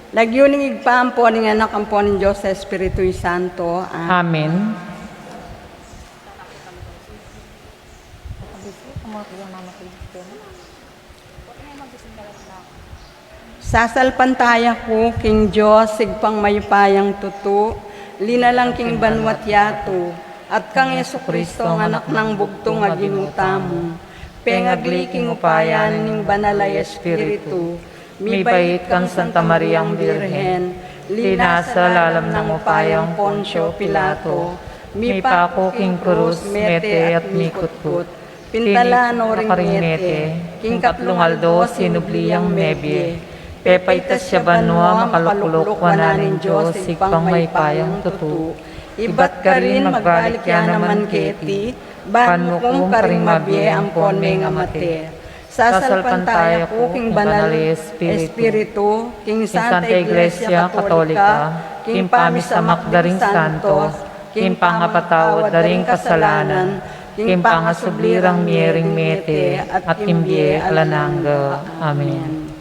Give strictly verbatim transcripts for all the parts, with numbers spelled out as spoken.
Lagyu ning Ibpa, ampo ning Anak, ampo ning Dios Espiritu Santo. Amen. Amen. Sasalpantaya ku king Dios, Ibpang mayupayang tutu, linalang king banua't yatu, at kang Jesucristo, ang Anak nang bugtung a Ginu tamu, pengagli king upaya ning Banal a Espiritu, mibait kang Santa Mariang Birhen, linasa lalam nang upayang Poncio Pilato, mipaku king krus, mete at mikutkut. Pintalan no ring mete, king katlung aldo sinubli yang mebie. Pepaitas ya banua, makalukluk wanan ning Dios, Ibpang mayupayang tutu. Ibat karin magbalik ya naman keti, ban mukum karing mabie ampon mengamate. Sasalpantaya ku king Banal a Espiritu, king Santa Iglesia Katolika, king pamisamak da ring santos, king pangapatawad da ring kasalanan, king pangasubli rang mie ring mete, at king bie alang angga. Amen.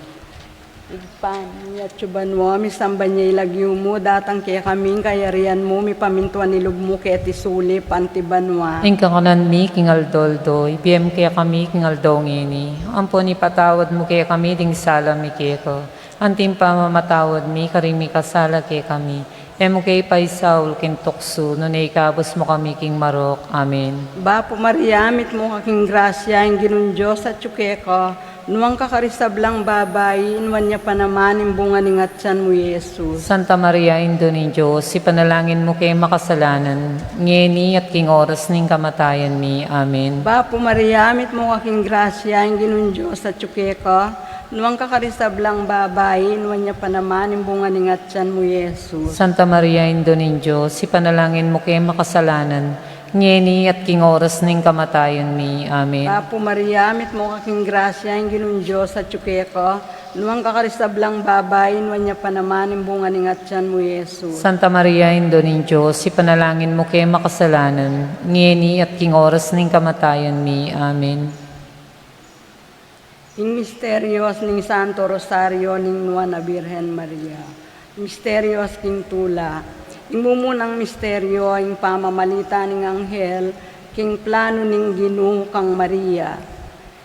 Ibpa mi atsu banua, misamban ya ing lagyu mu, datang kekami ing kayarian mu, mipamintuan ing lub mu keti sulip anti banua. Ing kakanan mi king aldo-aldo, ibie mu kekami king aldo ngeni, ampon ipatawad mu kekami ding sala mi keka, anti ing pamamatawad mi karing mikasala kekami. E mu ke ipaisaul king tuksu, nune ikabus mu kami king marok. Amen. Bapu Maria, mitmu ka king grasya, ing Ginung Dios atyu keka, nuan ka karing sablang babai, nuan ya pa naman ing bunga ning atyan mu, Jesus. Santa Maria, Indu ning Dios, ipanalangin mu ke makasalanan, ngeni at king oras ning kamatayan mi. Amen. Bapu Maria, mitmu ka king grasya, ing Ginung Dios atyu keka, nuan ka karing sablang babai, nuan ya pa naman ing bunga ning atyan mu, Jesus. Santa Maria, Indu ning Dios, ipanalangin mu ke makasalanan, ngeni at king oras ning kamatayan mi. Amen. Bapu Maria, mitmu ka king grasya, ing Ginung Dios atyu keka, nuan ka karing sablang babai, nuan ya pa naman ing bunga ning atyan mu, Jesus. Santa Maria, Indu ning Dios, ipanalangin mu ke makasalanan, ngeni at king oras ning kamatayan mi. Amen. Ing misterios ning Santo Rosario ning Nuan a Birhen Maria. Misterios king tula. Ing mumunang misterio, ing pamamalita ning anghel king planu ning Ginu kang Maria.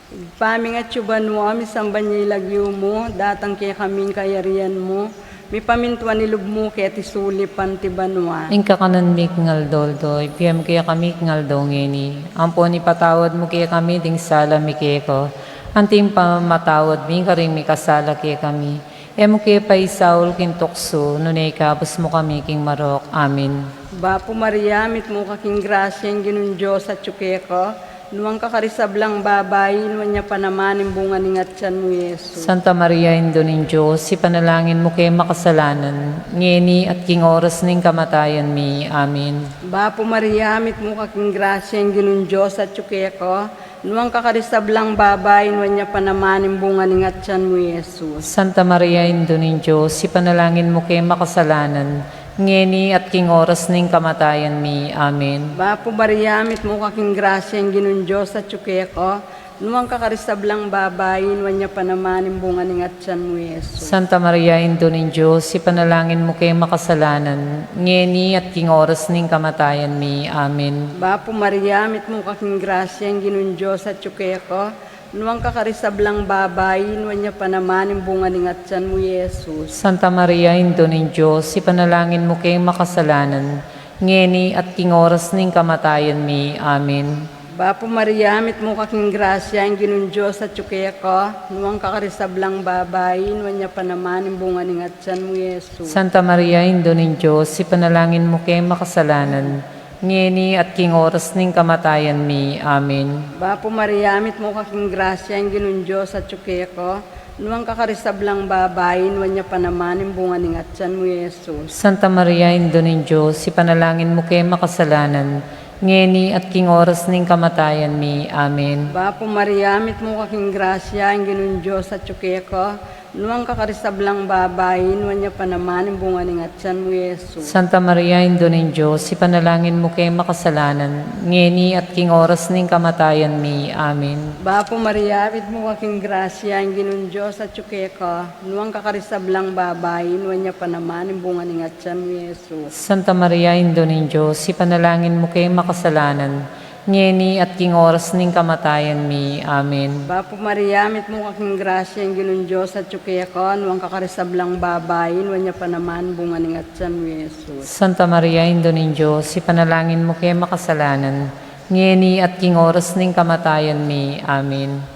Ibpa mi atsu banua, misamban ya ing lagyu mu, datang kekami ing kayarian mu, mipamintuan ing lub mu keti sulip anti banua. Ing kakanan mi king aldo-aldo, ibie mu kekami king aldo ngeni. Ampon ipatawad mu kekami ding sala mi keka, anti ing pamamatawad mi karing mikasala kekami. E mu ke paisaul king tuksu, nune ikabus mu kami king marok. Amen. Bapu Maria, mitmu ka king grasya, ing Ginung Dios atyu keka, nuan ka karing sablang babai, nuan ya pa naman ing bunga ning atyan mu, Jesus. Santa Maria, Indu ning Dios, ipanalangin mu ke makasalanan, ngeni at king oras ning kamatayan mi. Amen. Bapu Maria, mitmu ka king grasya, ing Ginung Dios atyu keka, nuan ka karing sablang babai, nuan ya pa naman ing bunga ning atyan mu, Jesus. Santa Maria, Indu ning Dios, ipanalangin mu ke makasalanan, ngeni at king oras ning kamatayan mi. Amen. Bapu Maria, mitmu ka king grasya, ing Ginung Dios atyu keka, nuan ka karing sablang babai, nuan ya pa naman ing bunga ning atyan mu, Jesus. Santa Maria, Indu ning Dios, ipanalangin mu ke makasalanan, ngeni at king oras ning kamatayan mi. Amen. Bapu Maria, mitmu ka king grasya, ing Ginung Dios atyu keka, nuan ka karing sablang babai, nuan ya pa naman ing bunga ning atyan mu, Jesus. Santa Maria, Indu ning Dios, ipanalangin mu ke makasalanan, ngeni at king oras ning kamatayan mi. Amen. Bapu Maria, mitmu ka king grasya, ing Ginung Dios atyu keka, nuan ka karing sablang babai, nuan ya pa naman ing bunga ning atyan mu, Jesus. Santa Maria, Indu ning Dios, ipanalangin mu ke makasalanan, ngeni at king oras ning kamatayan mi. Amen. Bapu Maria, mitmu ka king grasya, ing Ginung Dios atyu keka, nuan ka karing sablang babai, nuan ya pa naman ing bunga ning atyan mu, Jesus. Santa Maria, Indu ning Dios, ipanalangin mu ke makasalanan, ngeni at king oras ning kamatayan mi. Amen. Bapu Maria, mitmu ka king grasya, ing Ginung Dios atyu keka, Nuan ka karing sablang babai, nuan ya pa naman ing bunga ning atyan mu, Jesus. Santa Maria, Indu ning Dios, ipanalangin mu keng makasalanan, ngeni at king oras ning kamatayan mi. Amen. Bapu Maria, mitmu ka king grasya, ing Ginung Dios atyu keka, nuan ka karing sablang babai, nuan ya pa naman ing bunga ning atyan mu, Jesus. Santa Maria, Indu ning Dios, ipanalangin mu keng makasalanan, ngeni at king oras ning kamatayan mi. Amen. Bapu Maria, mitmu ka king grasya, ing Ginung Dios atyu keka, nuan ka karing sablang babai, nuan ya pa naman bunga ning atyan mu, Jesus. Santa Maria, Indu ning Dios, ipanalangin mu keng makasalanan, ngeni at king oras ning kamatayan mi. Amen.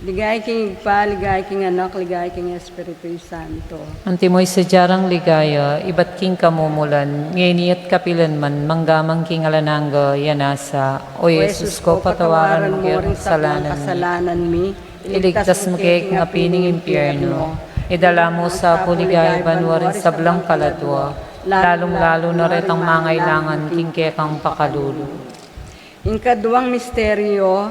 Ligaya king Ibpa, ligaya king Anak, ligaya king Espiritu Santo. Antimo ing sadya rang ligaya, ibat king kamumulan, ngeni at kapilan man, mangga man king alang angga, ya nasa. O Jesus ko, patawaran mu ring sablang kasalanan mi, iligtas mu ke king api ning impyerno, idala mu sa pu king banua ring sablang kaladua, lalung-lalu na retang mangailangan king kekang pakalulu. Ing kaduang misteryo,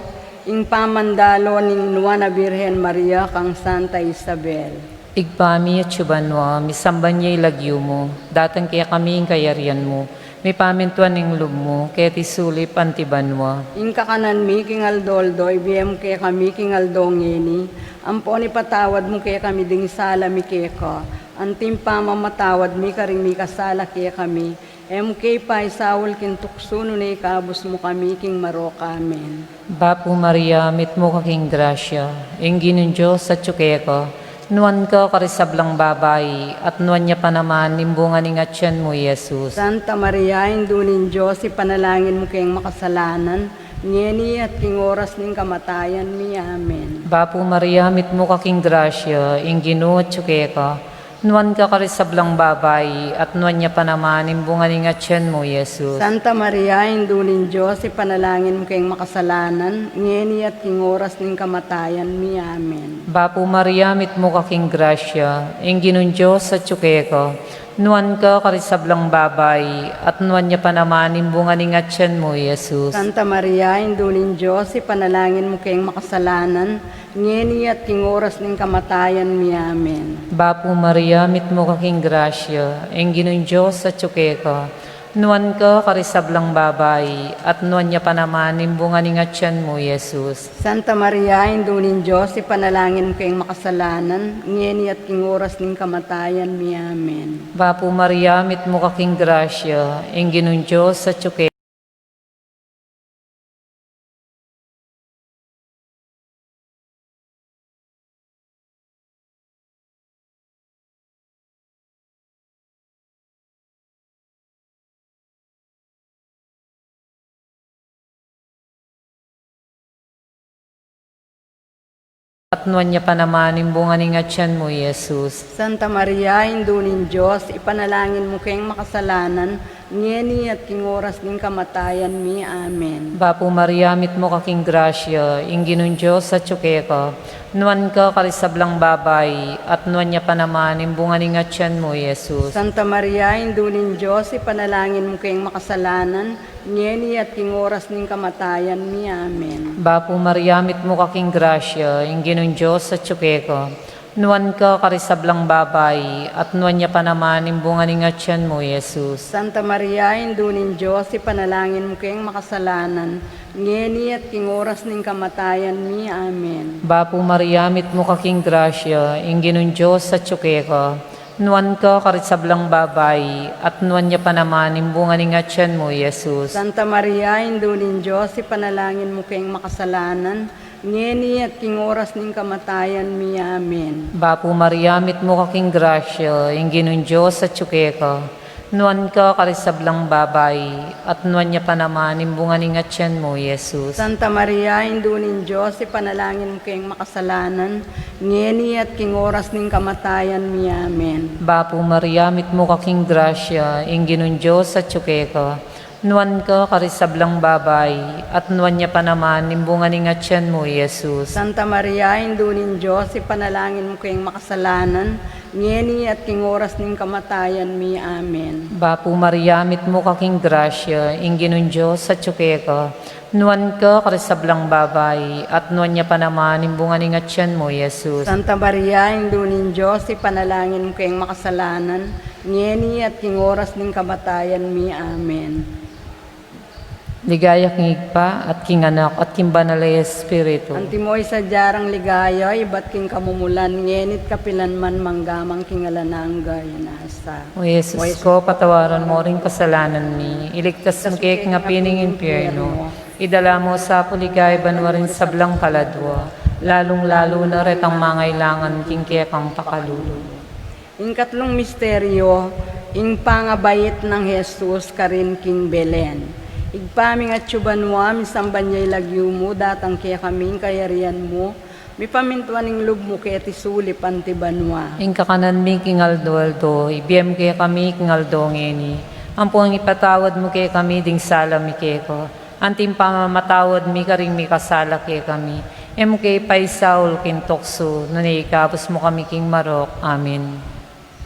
ing pamandalo ning Nuan a Birhen Maria kang Santa Isabel. Ibpa mi atsu ka banua, misamban ya ing lagyu mu, datang kekami ing kayarian mu, mipamintuan ing lub mu, keti sulip anti banua. Ing kakanan mi king aldo-aldo, ibie mu kekami king aldo ngeni, ampon ipatawad mu kekami ding sala mi keka, anti ing pamamatawad mi karing mikasala kekami, e mu ke paisaul king tuksu, nune ikabus mu kami king marok. Amen. Bapu Maria, mitmu ka king grasya, ing Ginung Dios atyu keka, nuan ka karing sablang babai, at nuan ya pa naman ing bunga ning atyan mu, Jesus. Santa Maria, Indu ning Dios, ipanalangin mu keng makasalanan, ngeni at king oras ning kamatayan mi. Amen. Bapu Maria, mitmu ka king grasya, ing Ginu atyu keka, nuan ka karing sablang babai, at nuan ya pa naman ing bunga ning atyan mu, Jesus. Santa Maria, Indu ning Dios, ipanalangin mu keng makasalanan, ngeni at king oras ning kamatayan mi. Amen. Bapu Maria, mitmu ka king grasya, ing Ginung Dios atyu keka, nuan ka karing sablang babai, at nuan ya pa naman ing bunga ning atyan mu, Jesus. Santa Maria, Indu ning Dios, ipanalangin mu keng makasalanan, ngeni at king oras ning kamatayan mi. Amen. Bapu Maria, mitmu ka king grasya, ing Ginung Dios atyu keka, nuan ka karing sablang babai, at nuan ya pa naman ing bunga ning atyan mu, Jesus. Santa Maria, Indu ning Dios, ipanalangin mu keng makasalanan, ngeni at king oras ning kamatayan mi. Amen. Bapu Maria, mitmu ka king grasya, ing Ginung Dios atyu keka, at nuan ya pa naman ing bunga ning atyan mu, Jesus. Santa Maria, Indu ning Dios, ipanalangin mu keng makasalanan, ngeni at king oras ning kamatayan mi. Amen. Bapu Maria, mitmu ka king grasya, ing Ginung Dios atyu keka, nuan ka karing sablang babai, at nuan ya pa naman ing bunga ning atyan mu, Jesus. Santa Maria, Indu ning Dios, ipanalangin mu keng makasalanan, ngeni at king oras ning kamatayan mi. Amen. Bapu Maria, mitmu ka king grasya, ing Ginung Dios atyu keka, nuan ka karing sablang babai, at nuan ya pa naman ing bunga ning atyan mu, Jesus. Santa Maria, Indu ning Dios, ipanalangin mu keng makasalanan, ngeni at king oras ning kamatayan mi. Amen. Bapu Maria, mitmu ka king grasya, ing Ginung Dios atyu keka, nuan ka karing sablang babai, at nuan ya pa naman ing bunga ning atyan mu, Jesus. Santa Maria, Indu ning Dios, ipanalangin mu keng makasalanan, ngeni at king oras ning kamatayan mi. Amen. Bapu Maria, mitmu ka king grasya, ing Ginung Dios atyu keka, nuan ka karing sablang babai, at nuan ya pa naman ing bunga ning atyan mu, Jesus. Santa Maria, Indu ning Dios, ipanalangin mu keng makasalanan, ngeni at king oras ning kamatayan mi. Amen. Bapu Maria, mitmu ka king grasya, ing Ginung Dios atyu keka, nuan ka karing sablang babai, at nuan ya pa naman ing bunga ning atyan mu, Jesus. Santa Maria, Indu ning Dios, ipanalangin mu keng makasalanan, ngeni at king oras ning kamatayan mi. Amen. Bapu Maria, mitmu ka king grasya, ing Ginung Dios atyu keka. Nuan ka karing sablang babai, at nuan ya pa naman ing bunga ning atyan mu, Jesus. Santa Maria, Indu ning Dios, ipanalangin mu keng makasalanan, ngeni at king oras ning kamatayan mi. Amen. Ligaya king Ibpa, at king Anak, at king Banal a Espiritu. Antimo ing sadya rang ligaya, ibat king kamumulan, ngeni't kapilan man, mangga man king alang angga. Amen. O Jesus ko, patawaran mo ring kasalanan mi, iligtas mu ke king api ning impyerno, idala mu sa pu king banua ring sablang kaladua, lalung-lalu na retang mangailangan king kekang pakalulu. Ing katlung misteryo, ing pangabait nang Jesus karin king Belen. Ibpa mi atsu ka banua, misamban ya ing lagyu mu, datang kekami ing kayarian mu, mipamintuan ing lub mu keti sulip anti banua. Ing kakanan mi king aldo-aldo, ibie mu kekami king aldo ngeni. Ampon ipatawad mu kekami ding sala mi keka, anti ing pamamatawad mi karing mikasala kekami. E mu ke ipaisaul king tuksu, nune ikabus mu kami king marok. Amen.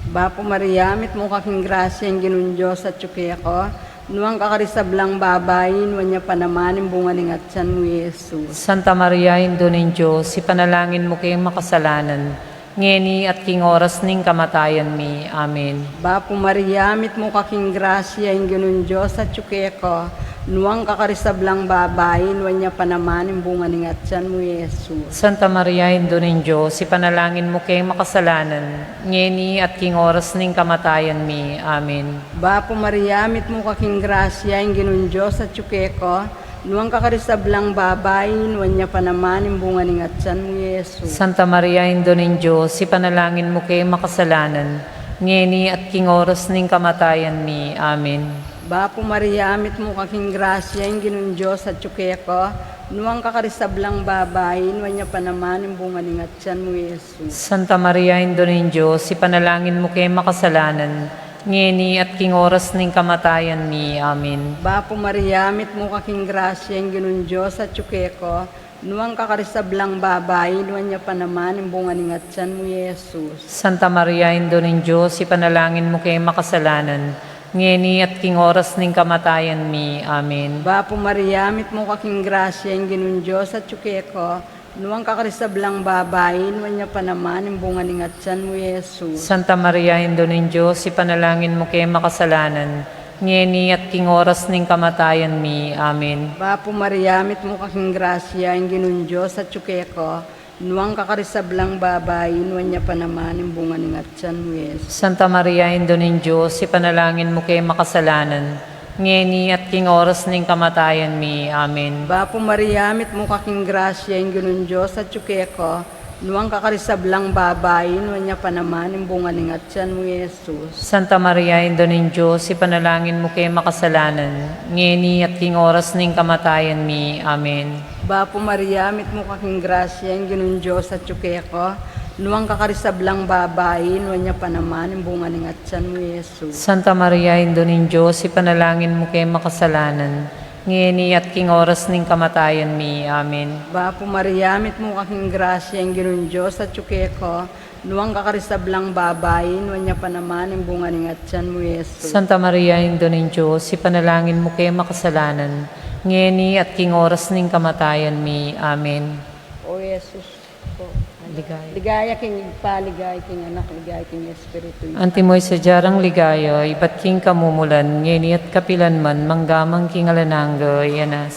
Bapu Maria, mitmu ka king grasya, ing Ginung Dios atyu keka, nuan ka karing sablang babai, nuan ya pa naman ing bunga ning atyan mu, Jesus. Santa Maria, Indu ning Dios, ipanalangin mu keng makasalanan, ngeni at king oras ning kamatayan mi. Amen. Bapu Maria, mitmu ka king grasya, ing Ginung Dios atyu keka, nuan ka karing sablang babai, nuan ya pa naman ing bunga ning atyan mu, Jesus. Santa Maria, Indu ning Dios, ipanalangin mu keng makasalanan, ngeni at king oras ning kamatayan mi. Amen. Bapu Maria, mitmu ka king grasya, ing Ginung Dios atyu keka, nuan ka karing sablang babai, nuan ya pa naman ing bunga ning atyan mu, Jesus. Santa Maria, Indu ning Dios, ipanalangin mu keng makasalanan, ngeni at king oras ning kamatayan mi. Amen. Bapu Maria, mitmu ka king grasya, ing Ginung Dios atyu keka, nuan ka karing sablang babai, nuan ya pa naman ing bunga ning atyan mu, Jesus. Santa Maria, Indu ning Dios, ipanalangin mu keng makasalanan, ngeni at king oras ning kamatayan mi. Amen. Bapu Maria, mitmu ka king grasya, ing Ginung Dios atyu keka, nuan ka karing sablang babai, nuan ya pa naman ing bunga ning atyan mu, Jesus. Santa Maria, Indu ning Dios, ipanalangin mu keng makasalanan, ngeni at king oras ning kamatayan mi. Amen. Bapu Maria, mitmu ka king grasya, ing Ginung Dios atyu keka, nuan ka karing sablang babai, nuan ya pa naman ing bunga ning atyan mu, Jesus. Santa Maria, Indu ning Dios, ipanalangin mu keng makasalanan, ngeni at king oras ning kamatayan mi. Amen. Bapu Maria, mitmu ka king grasya, ing Ginung Dios atyu keka, nuan ka karing sablang babai, nuan ya pa naman ing bunga ning atyan mu, Jesus. Santa Maria, Indu ning Dios, ipanalangin mu keng makasalanan, ngeni at king oras ning kamatayan mi. Amen. Bapu Maria, mitmu ka king grasya, ing Ginung Dios atyu keka, nuan ka karing sablang babai, nuan ya pa naman ing bunga ning atyan mu, Jesus. Santa Maria, Indu ning Dios, ipanalangin mu keng makasalanan, ngeni at king oras ning kamatayan mi. Amen. Bapu Maria, mitmu ka king grasya, ing Ginung Dios atyu keka, nuan ka karing sablang babai, nuan ya pa naman ing bunga ning atyan mu, Jesus. Santa Maria, Indu ning Dios, ipanalangin mu keng makasalanan, ngeni at king oras ning kamatayan mi. Amen. Bapu Maria, mitmu ka king grasya, ing Ginung Dios atyu keka, nuan ka karing sablang babai, nuan ya pa naman ing bunga ning atyan mu, Jesus. Santa Maria, Indu ning Dios, ipanalangin mu keng makasalanan, ngeni at king oras ning kamatayan mi. Amen. O Jesus ko, ligaya. Ligaya king Ibpa, ligaya king Anak, ligaya king Espiritu Santo. Antimo ing sadya rang ligaya, ibat king kamumulan, ngeni at kapilan man, mangga man king alang angga. Amen.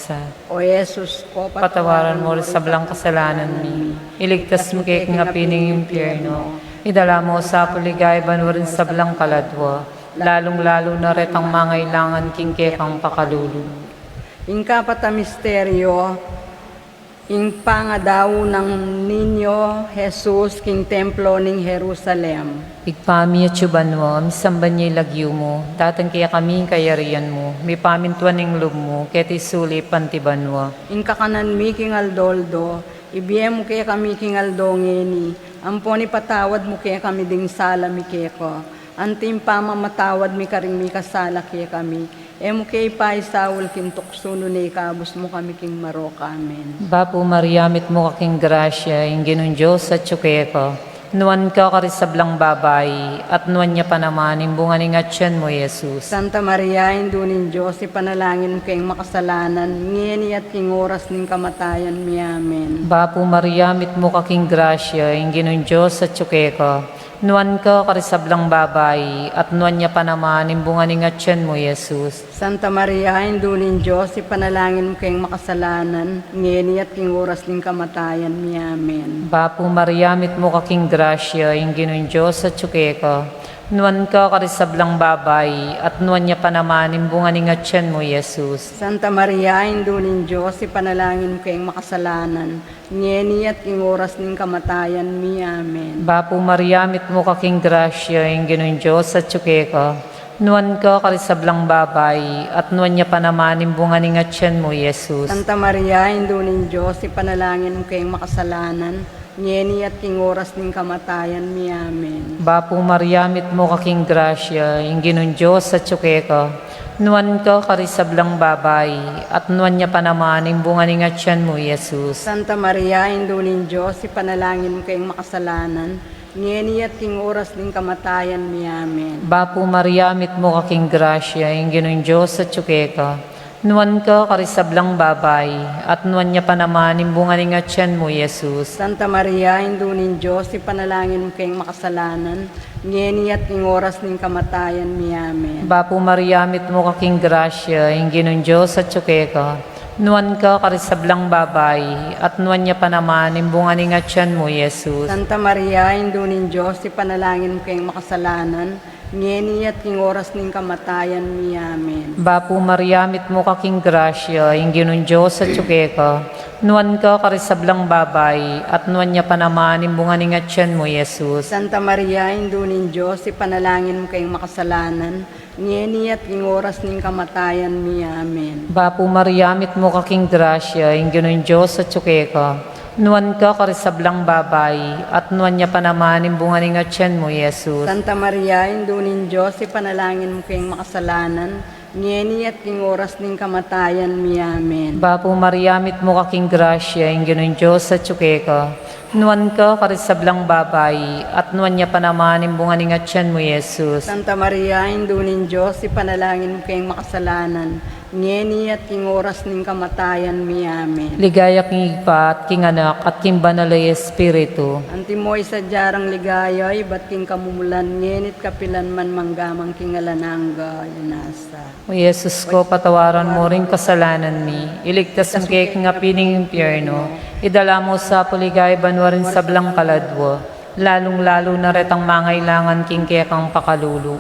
O Jesus ko, patawaran mu ring sablang kasalanan mi, iligtas mu ke king api ning impyerno, idala mu sa pu king banua ring sablang kaladua, lalung-lalu na retang mangailangan king kekang pakalulu. Ing kapat a misteryo, ing pangadau nang Niño Jesus king templo ning Jerusalem. Ibpa mi atsu ka banua, misamban ya ing lagyu mu, datang kekami ing kayarian mu, mipamintuan ing lub mu keti sulip anti banua. Ing kakanan mi king aldo-aldo, ibie mu kekami king aldo ngeni, ampon ipatawad mu kekami ding sala mi keka, anti ing pamamatawad mi karing mikasala kekami, e mu ke ipaisaul king tuksu, nune ikabus mu kami king marok. Amen. Bapu Maria, mitmu ka king grasya, ing Ginung Dios atsu keka, Nuan ka karing sablang babai, at nuan ya pa naman ing bunga ning atian mu, Jesus. Santa Maria, Indu ning Dios, ipanalangin mu keng makasalanan, ngeni at king oras ning kamatayan mi. Amen. Bapu Maria, mitmu ka king grasya, ing Ginung Dios atyu keka. Nuan ka karing sablang babai, at nuan ya pa naman ing bunga ning atian mu, Jesus. Santa Maria, Indu ning Dios, ipanalangin mu keng makasalanan, ngeni at king oras ning kamatayan mi. Amen. Bapu Maria, mitmu ka king grasya, ing Ginung Dios atyu keka. Nuan ka karing sablang babai, at nuan ya pa naman ing bunga ning atian mu, Jesus. Santa Maria, Indu ning Dios, ipanalangin mu keng makasalanan, ngeni at king oras ning kamatayan mi. Amen. Bapu Maria, mitmu ka king grasya, ing Ginung Dios atyu keka. Nuan ka karing sablang babai, at nuan ya pa naman ing bunga ning atian mu, Jesus. Santa Maria, Indu ning Dios, ipanalangin mu keng makasalanan, ngeni at king oras ning kamatayan mi. Amen. Bapu Maria, mitmu ka king grasya, ing Ginung Dios atyu keka. Nuan ka karing sablang babai, at nuan ya pa naman ing bunga ning atian mu, Jesus. Santa Maria, Indu ning Dios, ipanalangin mu keng makasalanan, ngeni at king oras ning kamatayan mi. Amen. Bapu Maria, mitmu ka king grasya, ing Ginung Dios atyu keka. Nuan ka karing sablang babai, at nuan ya pa naman ing bunga ning atian mu, Jesus. Santa Maria, Indu ning Dios, ipanalangin mu keng makasalanan, ngeni at king oras ning kamatayan mi. Amen. Bapu Maria, mitmu ka king grasya, ing Ginung Dios atyu keka. Nuan ka karing sablang babai, at nuan ya pa naman ing bunga ning atian mu, Jesus. Santa Maria, Indu ning Dios, ipanalangin mu keng makasalanan, ngeni at king oras ning kamatayan mi. Amen. Bapu Maria, mitmu ka king grasya, ing Ginung Dios atyu keka. Nuan ka karing sablang babai, at nuan ya pa naman ing bunga ning atian mu, Jesus. Santa Maria, Indu ning Dios, ipanalangin mu keng makasalanan, ngeni at king oras ning kamatayan mi. Amen. Bapu Maria, mitmu ka king grasya, ing Ginung Dios atyu keka. Nuan ka karing sablang babai, at nuan ya pa naman ing bunga ning atian mu, Jesus. Santa Maria, Indu ning Dios, ipanalangin mu keng makasalanan, ngeni at king oras ning kamatayan mi. Amen. Bapu Maria, mitmu ka king grasya, ing Ginung Dios atyu keka. Nuan ka karing sablang babai, at nuan ya pa naman ing bunga ning atian mu, Jesus. Santa Maria, Indu ning Dios, ipanalangin mu keng makasalanan, ngeni at king oras ning kamatayan mi. Amen. Ligaya king Ibpa, at king Anak, at king Banal a Espiritu. Antimo ing sadya rang ligaya, ibat king kamumulan, ngeni at kapilan man, mangga man king alang angga. Amen. O Jesus ko, patawaran mu ring kasalanan mi, iligtas mu ke king api ning impyerno, idala mu sa pu king banua ring sablang kaladwa, lalung-lalu na retang mangailangan king kekang pakalulu.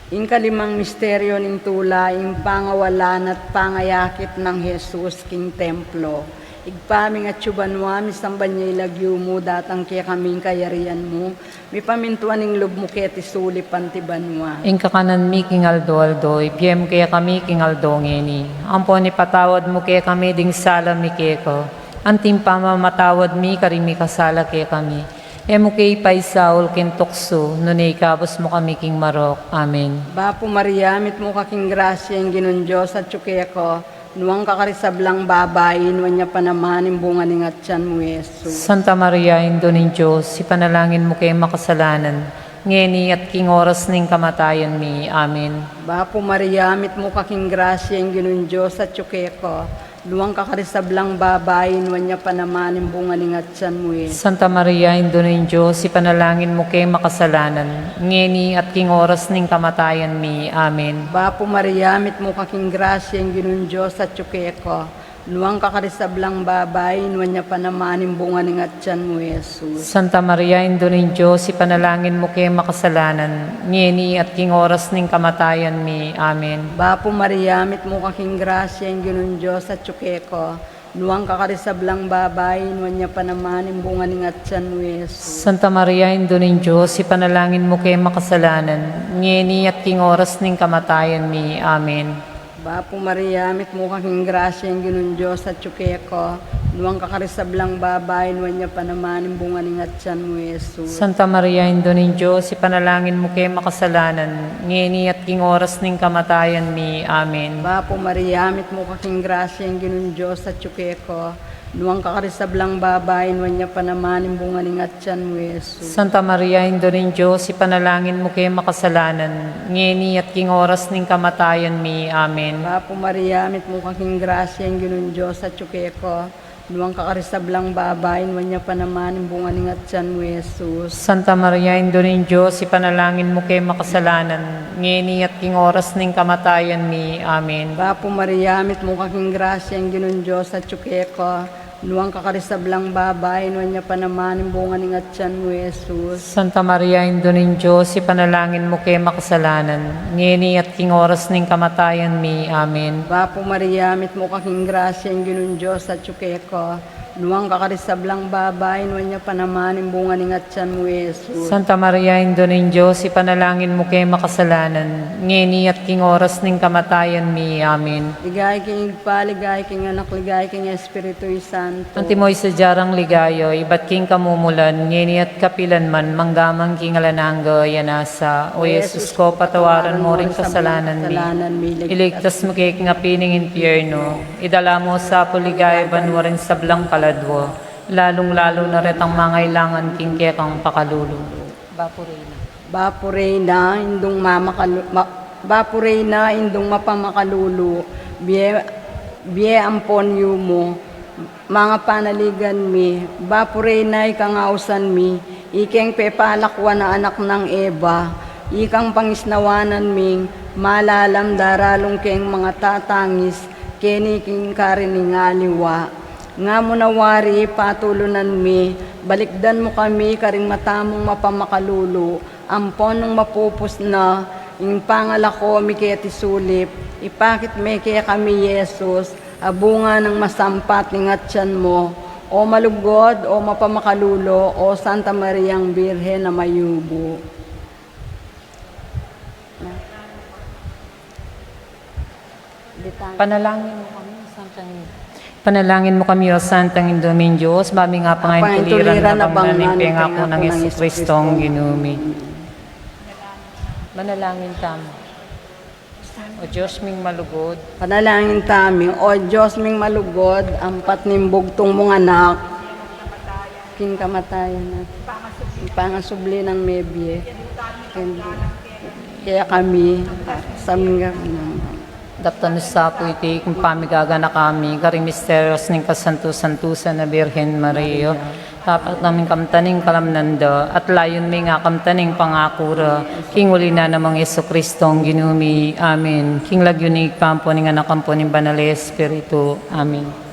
Ing kalimang misteryo ning tula, ing pangawalan at pangayakit nang Jesus king templo. Ibpa mi, ing atsu ka banua, misamban ya ing lagyu mu, datang kekami ing kayarian mu, mipamintuan ing lub mu keti sulip anti banua. Ing kakanan mi king aldo-aldo, ibie mu kekami king aldo ngeni. Ampon ipatawad mu kekami ding sala mi keka, anti ing pamamatawad mi karing mikasala kekami. E mu ke ipaisaul king tuksu, nune ikabus mu kami king marok. Amen. Bapu Maria, mitmu ka king grasya, ing Ginung Dios atsu keka. Nuan ka karing sablang babai, nuan ya pa naman ing bunga ning atian mu, Jesus. Santa Maria, Indu ning Dios, ipanalangin mu keng makasalanan, ngeni at king oras ning kamatayan mi. Amen. Bapu Maria, mitmu ka king grasya, ing Ginung Dios atsu keka. Nuan ka karing sablang babai, nuan ya pa naman ing bunga ning atian mu, Jesus. Santa Maria, Indu ning Dios, ipanalangin mu keng makasalanan, ngeni at king oras ning kamatayan mi. Amen. Bapu Maria, mitmu ka king grasya, ing Ginung Dios atsu keka. Nuan ka karing sablang babai, nuan ya pa naman ing bunga ning atian mu, Jesus. Santa Maria, Indu ning Dios, ipanalangin mu keng makasalanan, ngeni at king oras ning kamatayan mi. Amen. Bapu Maria, mitmu ka king grasya, ing Ginung Dios atsu keka. Nuan ka karing sablang babai, nuan ya pa naman ing bunga ning atian mu, Jesus. Santa Maria, Indu ning Dios, ipanalangin mu keng makasalanan, ngeni at king oras ning kamatayan mi. Amen. Bapu Maria, mitmu ka king grasya, ing Ginung Dios atsu keka. Nuan ka karing sablang babai, nuan ya pa naman ing bunga ning atian mu, Jesus. Santa Maria, Indu ning Dios, ipanalangin mu keng makasalanan, ngeni at king oras ning kamatayan mi. Amen. Bapu Maria, mitmu ka king grasya, ing Ginung Dios atsu keka. Nuan ka karing sablang babai, nuan ya pa naman ing bunga ning atian mu, Jesus. Santa Maria, Indu ning Dios, ipanalangin mu ke makasalanan, ngeni at king oras ning kamatayan mi. Amen. Bapu Maria, mitmu ka king grasya, ing Ginung Dios atyu keka. Nuan ka karing sablang babai, nuan ya pa naman ing bunga ning atian mu, Jesus. Santa Maria, Indu ning Dios, ipanalangin mu ke makasalanan, ngeni at king oras ning kamatayan mi. Amen. Bapu Maria, mitmu ka king grasya, ing Ginung Dios atyu keka. Nuan ka karing sablang babai, nuan ya pa naman ing bunga ning atian mu, Jesus. Santa Maria, Indu ning Dios, ipanalangin mu ke makasalanan, ngeni at king oras ning kamatayan mi. Amen. Bapu Maria, mitmu ka king grasya, ing Ginung Dios atyu keka. Nuan ka karing sablang babai, nuan ya pa naman ing bunga ning atian mu, Jesus. Santa Maria, Indu ning Dios, ipanalangin mu ke makasalanan, ngeni at king oras ning kamatayan mi. Amen. Ligaya king Ibpa, ligaya king Anak, ligaya king Espiritu Santo. Antimo ing sadya rang ligaya, ibat king kamumulan, ngeni at kapilan man, mangga man king alang angga. Amen. O Jesus ko, patawaran mo ring kasalanan mi. Iligtas mu ke king api ning impyerno. Idala mu sa pu king ligaya banua ring sablang kaladua, lalung-lalu na retang mangailangan king kekang pakalulu. Bapu Reyna. Bapu Reyna, Indung mamakalu-, ma-, Bapu Reyna, Indung mapamakalulu, bie, bie ampon yumu, manga panaligan mi. Bapu Reyna, ikang ausan mi, ikeng pepalakwan a anak nang Eva, ikang pangisnawanan ming malalam daralung keng manga tatangis keni king karin ning aliwa. Nga mu na wari patulunan mi, balikdan mu kami karing mata mung mapamakalulu, ampon nung mapupus na ing pangalako mi keti sulip, ipakit me kekami i Jesus, a bunga nang masampat ning atian mu. O malugud, o mapamakalulu, o Santa Mariang Birhen a mayumu. Panalangin mu kami, Santang Indu. Panalangin mu kami, o Santang Indu ming Dios, ba ming apangain tuliran a bang na ning pengaku nang Jesucristong Ginu mi. Manalangin tamu. O Dios ming malugud. Panalangin tamu. O Dios ming malugud, ampat ning bugtung mung Anak king kamatayan na, king pangasubli nang mebie, king, kekami, sa ming daptan sa pu iti king pamigaganaka mi karing misteryos ning kasantu-santusan a Birhen Maria. Papakit mi kaming kalamnan da, at layun mi nga kaming pangaku ra, king uli na nang Jesucristong Ginu mi. Amen. King lagyu ning Ibpa, ampo ning Anak, ampo ning Banal a Espiritu. Amen.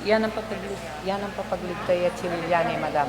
Yan ang papaglig-, yan ang papagligtay at sinilyan ni Madam.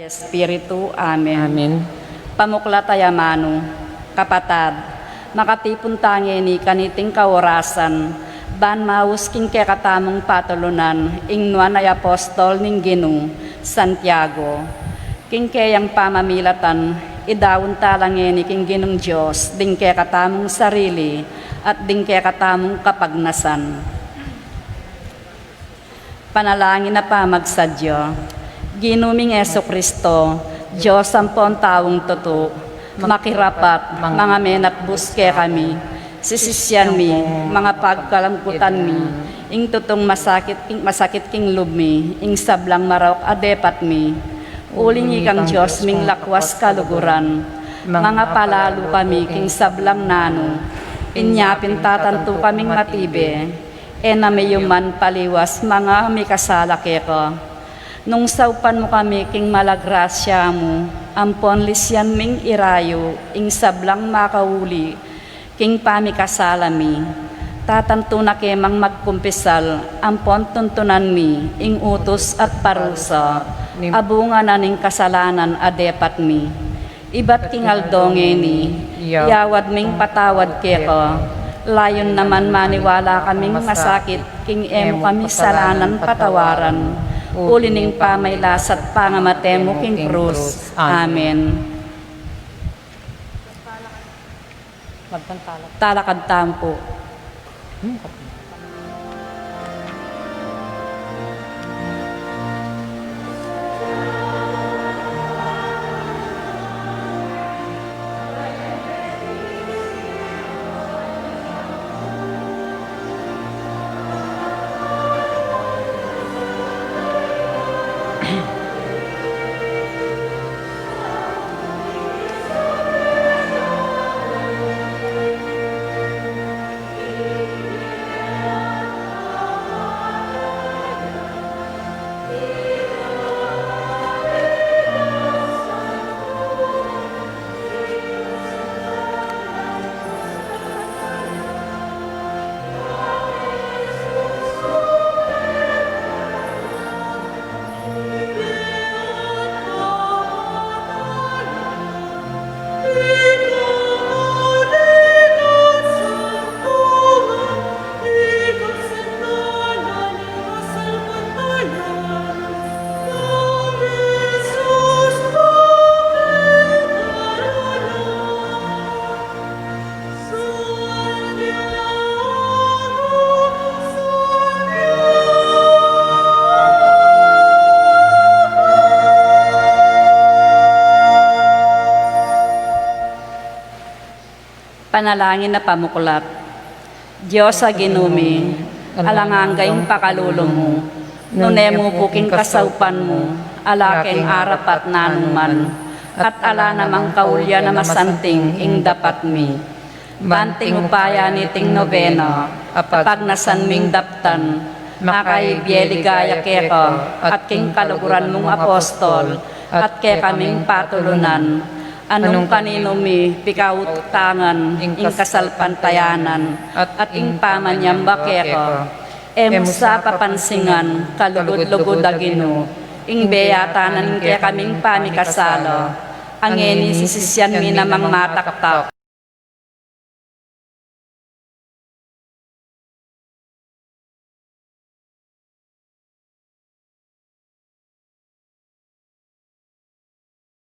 Espiritu. Amen. Amen. Pamuklat a amanu, kapatad, makatipun ta ngeni kaniting kaorasan, ban maus king kekatamung patulunan ing nuan a apostol ning Ginu, Santiago. King keyang pamamilatan, idaun ta la ngeni king Ginung Dios ding kekatamung sarili at ding kekatamung kapagnasan. Panalangin a pamagsadya. Ginu ming Jesucristo, Dios ampon taung tutu, makirapat, mangamenatbus kekami, sisisian mi, mangapagkalangkutan mi, ing tutung masakit, ing masakit king lub mi, ing sablang marauk a depat mi, uling ikang Dios ming lakwas kaluguran, mangapalalu kami king sablang nanu, inya pin tatantu kaming matibe, e na mi yuman paliwas manga mikasala keka. Nung saupan mu kami king mala grasya mu, ampon lisian ming irayu ing sablang makauli king pamikasala mi, tatantu na ke mang magkumpisal, ampon tuntunan mi ing utus at parusa a bunga na ning kasalanan a depat mi. Ibat king aldo ngeni, iyawad ming patawad keka. Layun naman maniwala kaming masakit king e mu kami salanan patawaran, uli ning pamailas at pangamate mu king krus. Amen. Talakad tamu pu. Panalangin a pamuklat. Dios a Ginu mi, alang angga ing pakalulu mu, nune mu pu king kasaupan mu, ala keng arapat nanuman, at ala namang kaulian a masanting ing dapat mi. Banting upaya niting nobena, a pagnasan ming daptan, makaibie ligaya keka, at king kaluguran mung apostol, at kekaming patulunan, a nung kaninu mi pikautangan ing kasalpantayanan, at ing pamanyamba keka, e mu sa papansingan, kalugud-lugud a Ginu, ing beyatan ning kekaming pamikasala, a ngeni sisisian mi namang mataktak.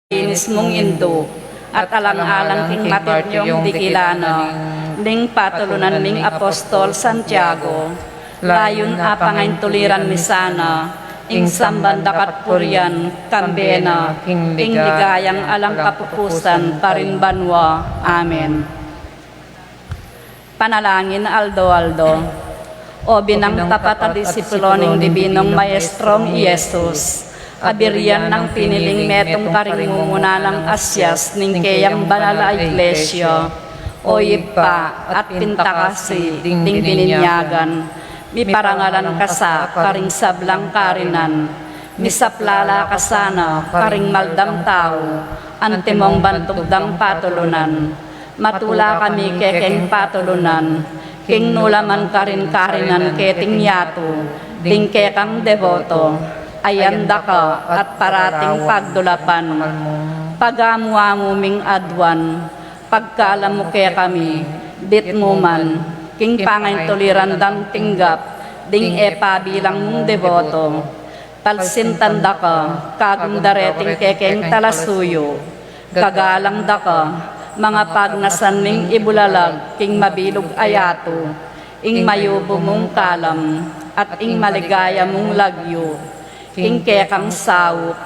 Linis mung indu, at alang-alang king matityung dikilan na ning patulunan ming apostol Santiago, layun a pangaintuliran mi sana ing samban da ka at purian, kambe na king ligayang alang kapupusan karin banua. Amen. Panalangin aldo-aldo. O binang tapat a disipulo ning Dibinung Maestrong i Jesus, a birian nang piniling metung karing mumuna nang asias ning keyang banal a Iglesia, o Ibpa, at pintakasi ding bininyagan, miparangalan ka sa karing sablang karinan, misaplala ka sana karing maldang tau, antimong bantug dang patulunan. Matula kami kekeng patulunan, king nulaman karin karinan keting yatu, ding kekang deboto, ayan da ka at parating pagdulapan. Pagamu-amu ming aduan, pagkalam mu kekami, ditmu man, king pangaintuliran dang tinggap, ding e pabilang mung deboto. Talsintan da ka, kagum da reting kekeng talasuyu, gagalang da ka, mangapagnasan ming ibulalag king mabilug a yatu, ing mayubu mung kalam, at ing maligaya mung lagyu, king kekang saup,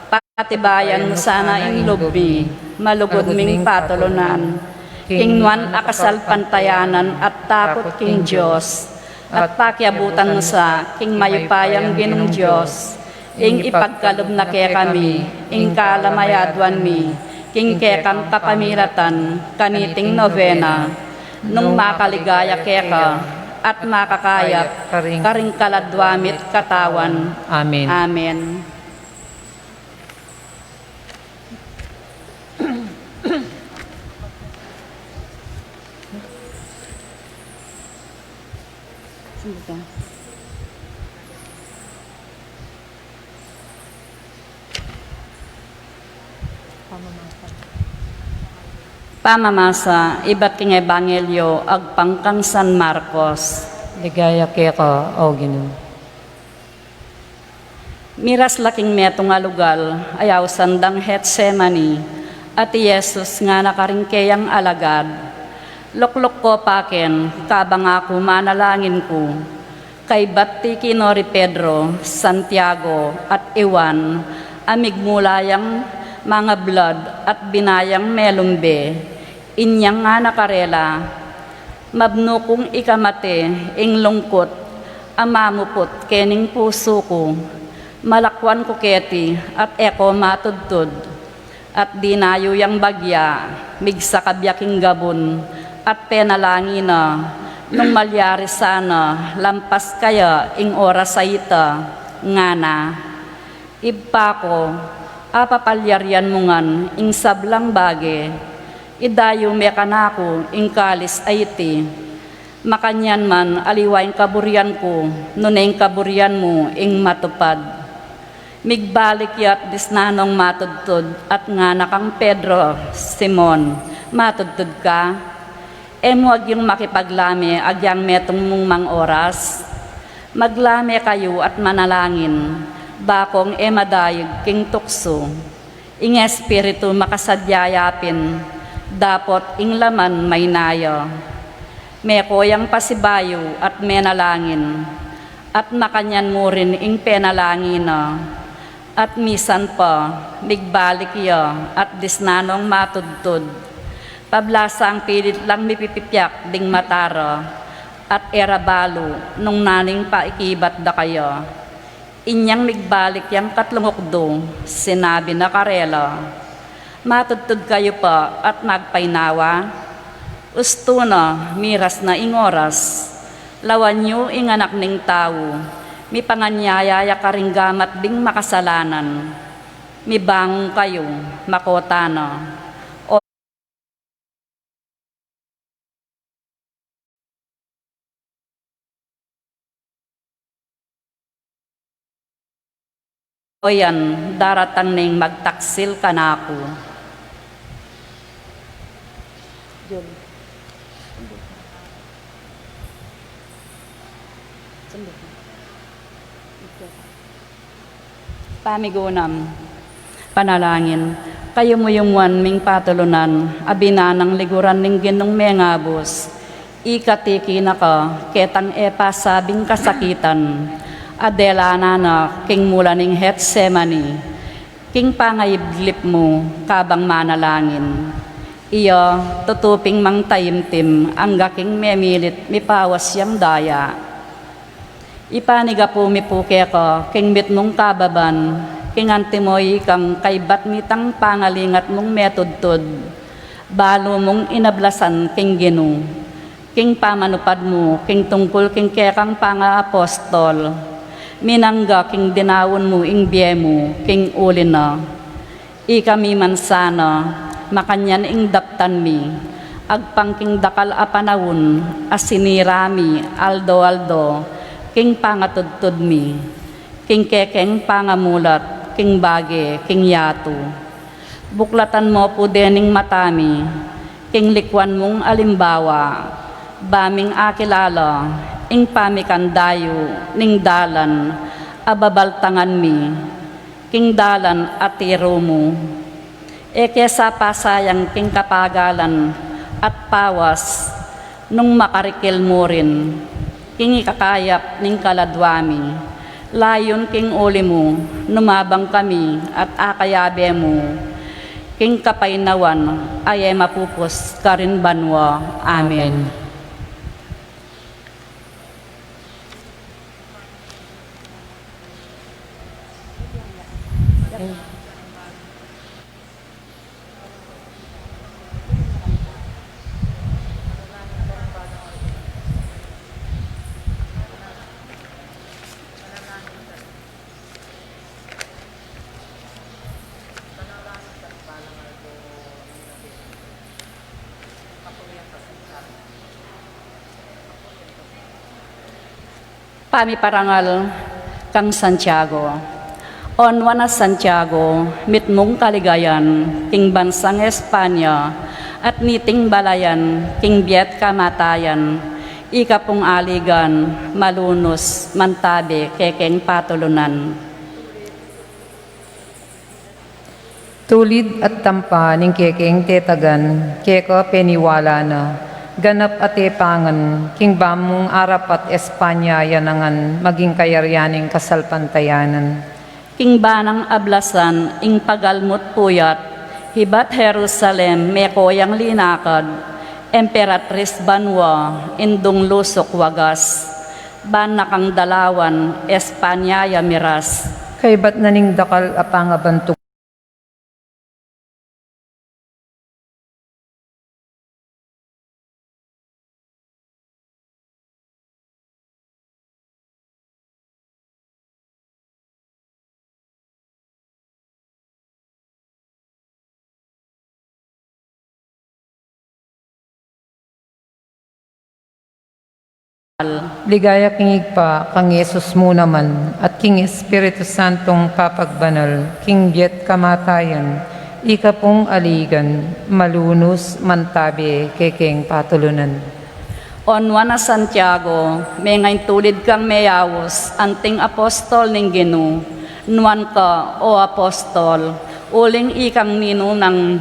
patibayan mu sana ing lub mi, malugud ming patulunan, king nuan a kasalpantayanan at takut king Dios, at pakiabutan mu sa king mayupayang Ginung Dios, ing ipagkalub na kekami ing kalamayadwan mi king kekang kapamilatan kaniting novena, nung makaligaya keka at makakayap karing kaladwa mi't katawan. Amen. Amen. Pamamasa ibat king Ebanghelyo agpang kang San Marcos. Ligaya keka, O Ginu. Miras la king metung a lugal a ausan dang Getsemani, at i Jesus ngana karing keyang alagad, "Lukluk ko pa ken, kabang aku manalangin ku." Kaybat tiki no ri Pedro, Santiago, at Juan, a migmula yang mangablad at binayang melumbe. Inyang ngana karela, "Mabnu kung ikamate ing lungkut a mamuput kening pusu ku. Malakwan ku keti at e ko matudtud." At dinayu yang bagya, migsakab ya king gabun, at penalangin na, nung malyari sana lampas kaya ing oras a ita, ngana, "Ibpa ko, apapalyarian mu ngan ing sablang bage, idayu me kanaku ing kalis a iti. Makanyan man aliwa ing kaburian ku, nune ing kaburian mu ing matupad." Migbalik ya at disnan nong matudtud at ngana kang Pedro, "Simon, matudtud ka? E mu agyung makipaglame agyang metung mung mang oras? Maglame kayu at manalangin, bakong e madayeg king tuksu. Ing espiritu makasadya ya pin, dapot ing laman maynaya." Meko yang pasibayu at menalangin, at makanyan mu rin ing penalangin na. At misan pa, migbalik ya at disnan nong matudtud. Pablasang pilit lang mipipipyak ding mata ra, at e ra balu nung nanung paikibat da kaya. Inyang migbalik yang katlung ukdu, sinabi na karela, "Matudtud kayu pa at magpainawa? Ustu na, miras na ing oras. Lawan yu ing Anak ning Tau, mipanganyaya ya karing gamat ding makasalanan. Mibangun kayu, makota na." O yan, daratang ning magtaksil kanaku. Pamigunam. Panalangin. Kayumuyumuan ming patulunan a binanang liguran ning Ginung mengabus, ikatiki na ka ketang e pasabing kasakitan a delanan na king mula ning Getsemani, king pangaidlip mu kabang manalangin. Iya, tutu ping mangtaimtim angga king memilit mipawas yang daya. Ipanigapu mi pu keka king mitmung kababan, king antimo ikang kaybat mitang pangalingat mung metudtud, balu mung inablasan king Ginu, king pamanupad mu king tungkul king kekang pangaapostol, minangga king dinaun mu ing bie mu king uli na. Ikami man sana, makanyan ing daptan mi, agpang king dakal a panaun a sinira mi aldo-aldo king pangatudtud mi, king kekeng pangamulat king bage king yatu. Buklatan mo pu dening mata mi king likuan mung alimbawa, ba ming akilala ing pamikandayu ning dalan a babaltangan mi, king dalan a tiru mu. E ke sa pasayang king kapagalan at pawas nung makarikil mu rin. King ikakayap ning kaladwa mi, layun king uli mu, numabang kami at akayabe mu king kapaynawan a e mapupus karin banua. Amen. Amen. Pamiparangal kang Santiago. O nuan a Santiago, mitmung kaligayan king bansang Espanya, at niting balayan king bie at kamatayan, ika pung aligan, malunus, mantabe kekeng patulunan. Tulid at tampa ning kekeng tetagan, keka peniwala na, ganap a tepangan, king bamung arapat Espanya ya nangan maging kayarian ning kasalpantayanan. King banang ablasan ing pagalmu't puyat, ibat Jerusalem meko yang linakad, Emperatris banua, indung lusuk wagas, ban na kang dalawan Espanya ya miras. Kaybat na ning dakal a pangabantug. Ligaya king Ibpa, kang Jesus mu naman, at king Espiritu Santong papagbanal, king bie at kamatayan, ika pung aligan, malunus, mantabe kekeng patulunan. O nuan a Santiago, mengaintulid kang meyaus anting apostol ning Ginu, nuan ka, o apostol, uling ikang minunang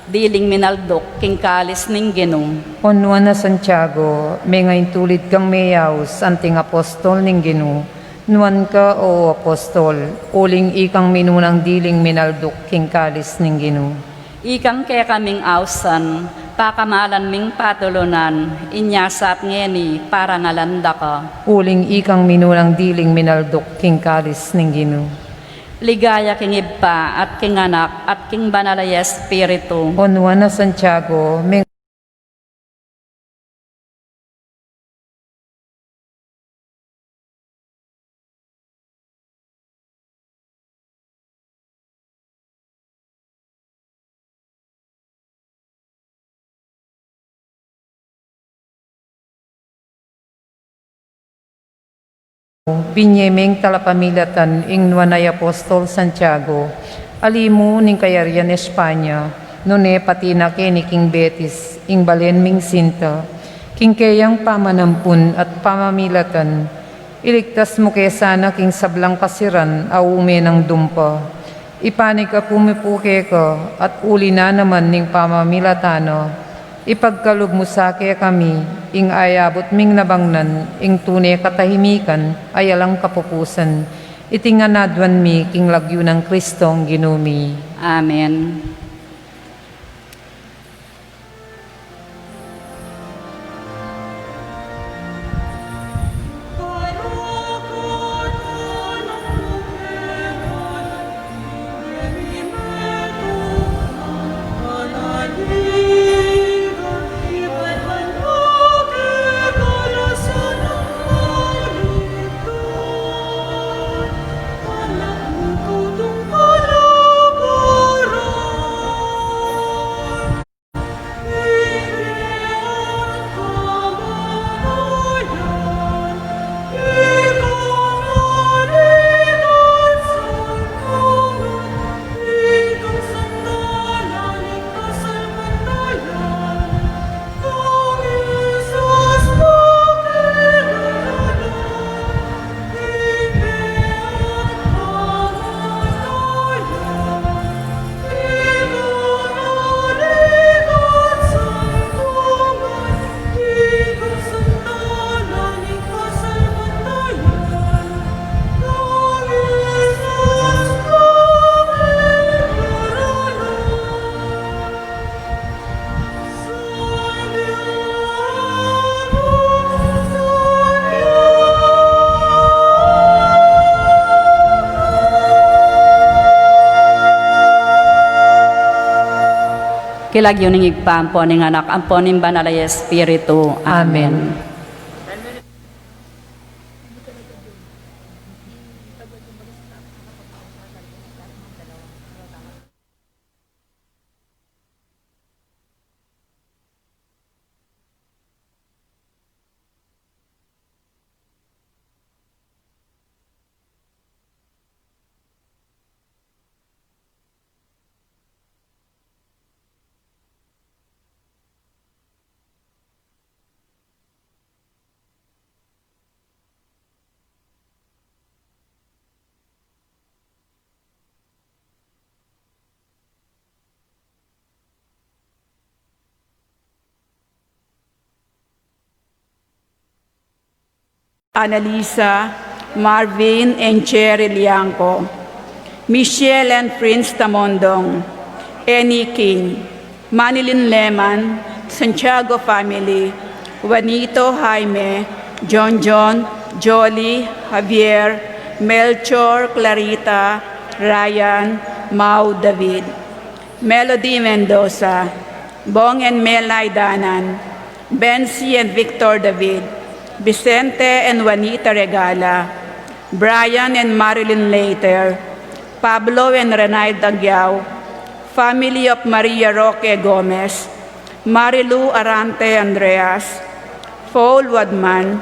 diling minalduk king kalis ning Ginu. O nuan a Santiago, mengaintulid kang meyaus anting apostol ning Ginu, nuan ka, o apostol, uling ikang minunang diling minalduk king kalis ning Ginu. Ikang kekaming ausan, pakamalan ming patulunan, inya sa at ngeni parangalan da ka. Uling ikang minunang diling minalduk king kalis ning Ginu. Ligaya king Ibpa, at king Anak, at king Banal a Espiritu. O nuan a Santiago, meng- Binie meng talapamilatan ing nuan a apostol Santiago, ali mu ning kayarian Espanya, nune pati na keni king Betis, ing balen ming sinta, king keyang pamanampun at pamamilatan, iligtas mu ke sana king sablang kasiran a ume nang dumpa. Ipanik aku mi pu keka, at uli na naman ning pamamilatan na, ipagkalub mu sa kekami ing ayabut ming nabangnan, ing tune katahimikan a alang kapupusan. Iti ngan aduan mi king lagyu nang Kristong Ginu mi. Amen. King lagyu ning Ibpa, ampo ning Anak, ampo ning Banal a Espiritu. Amen. Amen. Annalisa, Marvin and Cherry Liangco, Michelle and Prince Tamondong, Annie King, Manilyn Lehman, Santiago family, Juanito, Jaime, John John, Jolly, Javier, Melchor, Clarita, Ryan, Mau, David, Melody Mendoza, Bong and Melay Danan, Bensi and Victor David, Vicente and Juanita Regala, Brian and Marilyn Leiter, Pablo and Renaid Aguiao, family of Maria Roque Gomez, Marilu Arante Andreas, Paul Wadman,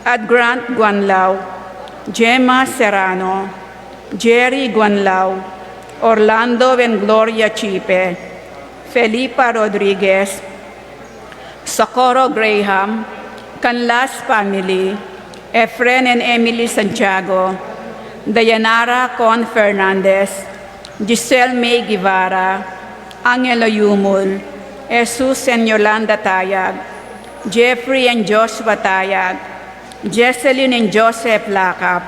Ad Grant Guanlao, Gemma Serrano, Jerry Guanlao, Orlando and Gloria Chipe, Felipa Rodriguez, Socorro Graham, Canlas family, Efren and Emily Santiago, Dayanara Con Fernandez, Giselle May Guevara, Angelo Yumul, Jesus and Yolanda Tayag, Jeffrey and Joshua Tayag, Jesselyn and Joseph Lakap,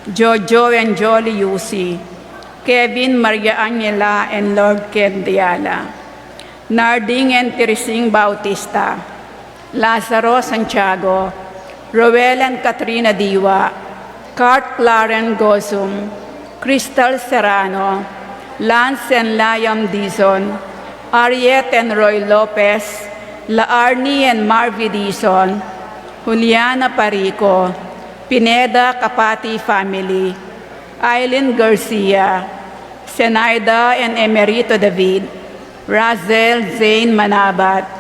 Jojo and Jolly Yusi, Kevin, Maria Angela, and Lord Ken Diala. Narding and Teresing Bautista, Lazaro Santiago, Roel and Katrina Diwa, Kurt Claren Gozum, Crystal Serrano, Lance and Liam Dizon, Ariet and Roy Lopez, La Arnie and Marvy Dizon, Juliana Parico, Pineda Kapati family, Aileen Garcia, Zenaida and Emerito David, Razel Zane Manabat,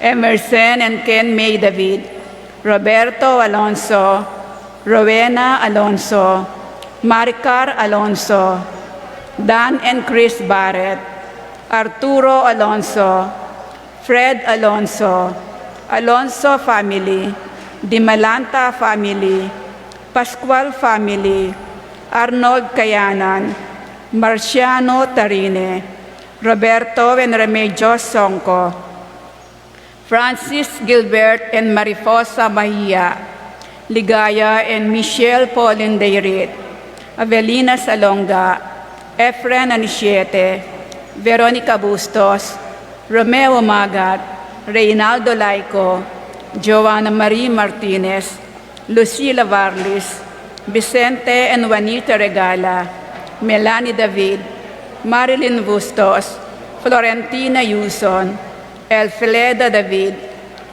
Emerson and Ken May David, Roberto Alonso, Rowena Alonso, Maricar Alonso, Dan and Chris Barrett, Arturo Alonso, Fred Alonso, Alonso family, Dimalanta family, Pascual family, Arnold Kayanan, Marciano Tarine, Roberto and Remedios Songco, Francis Gilbert and Mariposa Mahia, Ligaya and Michelle Pauline Dayrit, Avelina Salonga, Efren Anisiete, Veronica Bustos, Romeo Magat, Reynaldo Laico, Joanna Marie Martinez, Lucila Varlis, Vicente and Juanita Regala, Melanie David, Marilyn Bustos, Florentina Yuson, Elfreda David,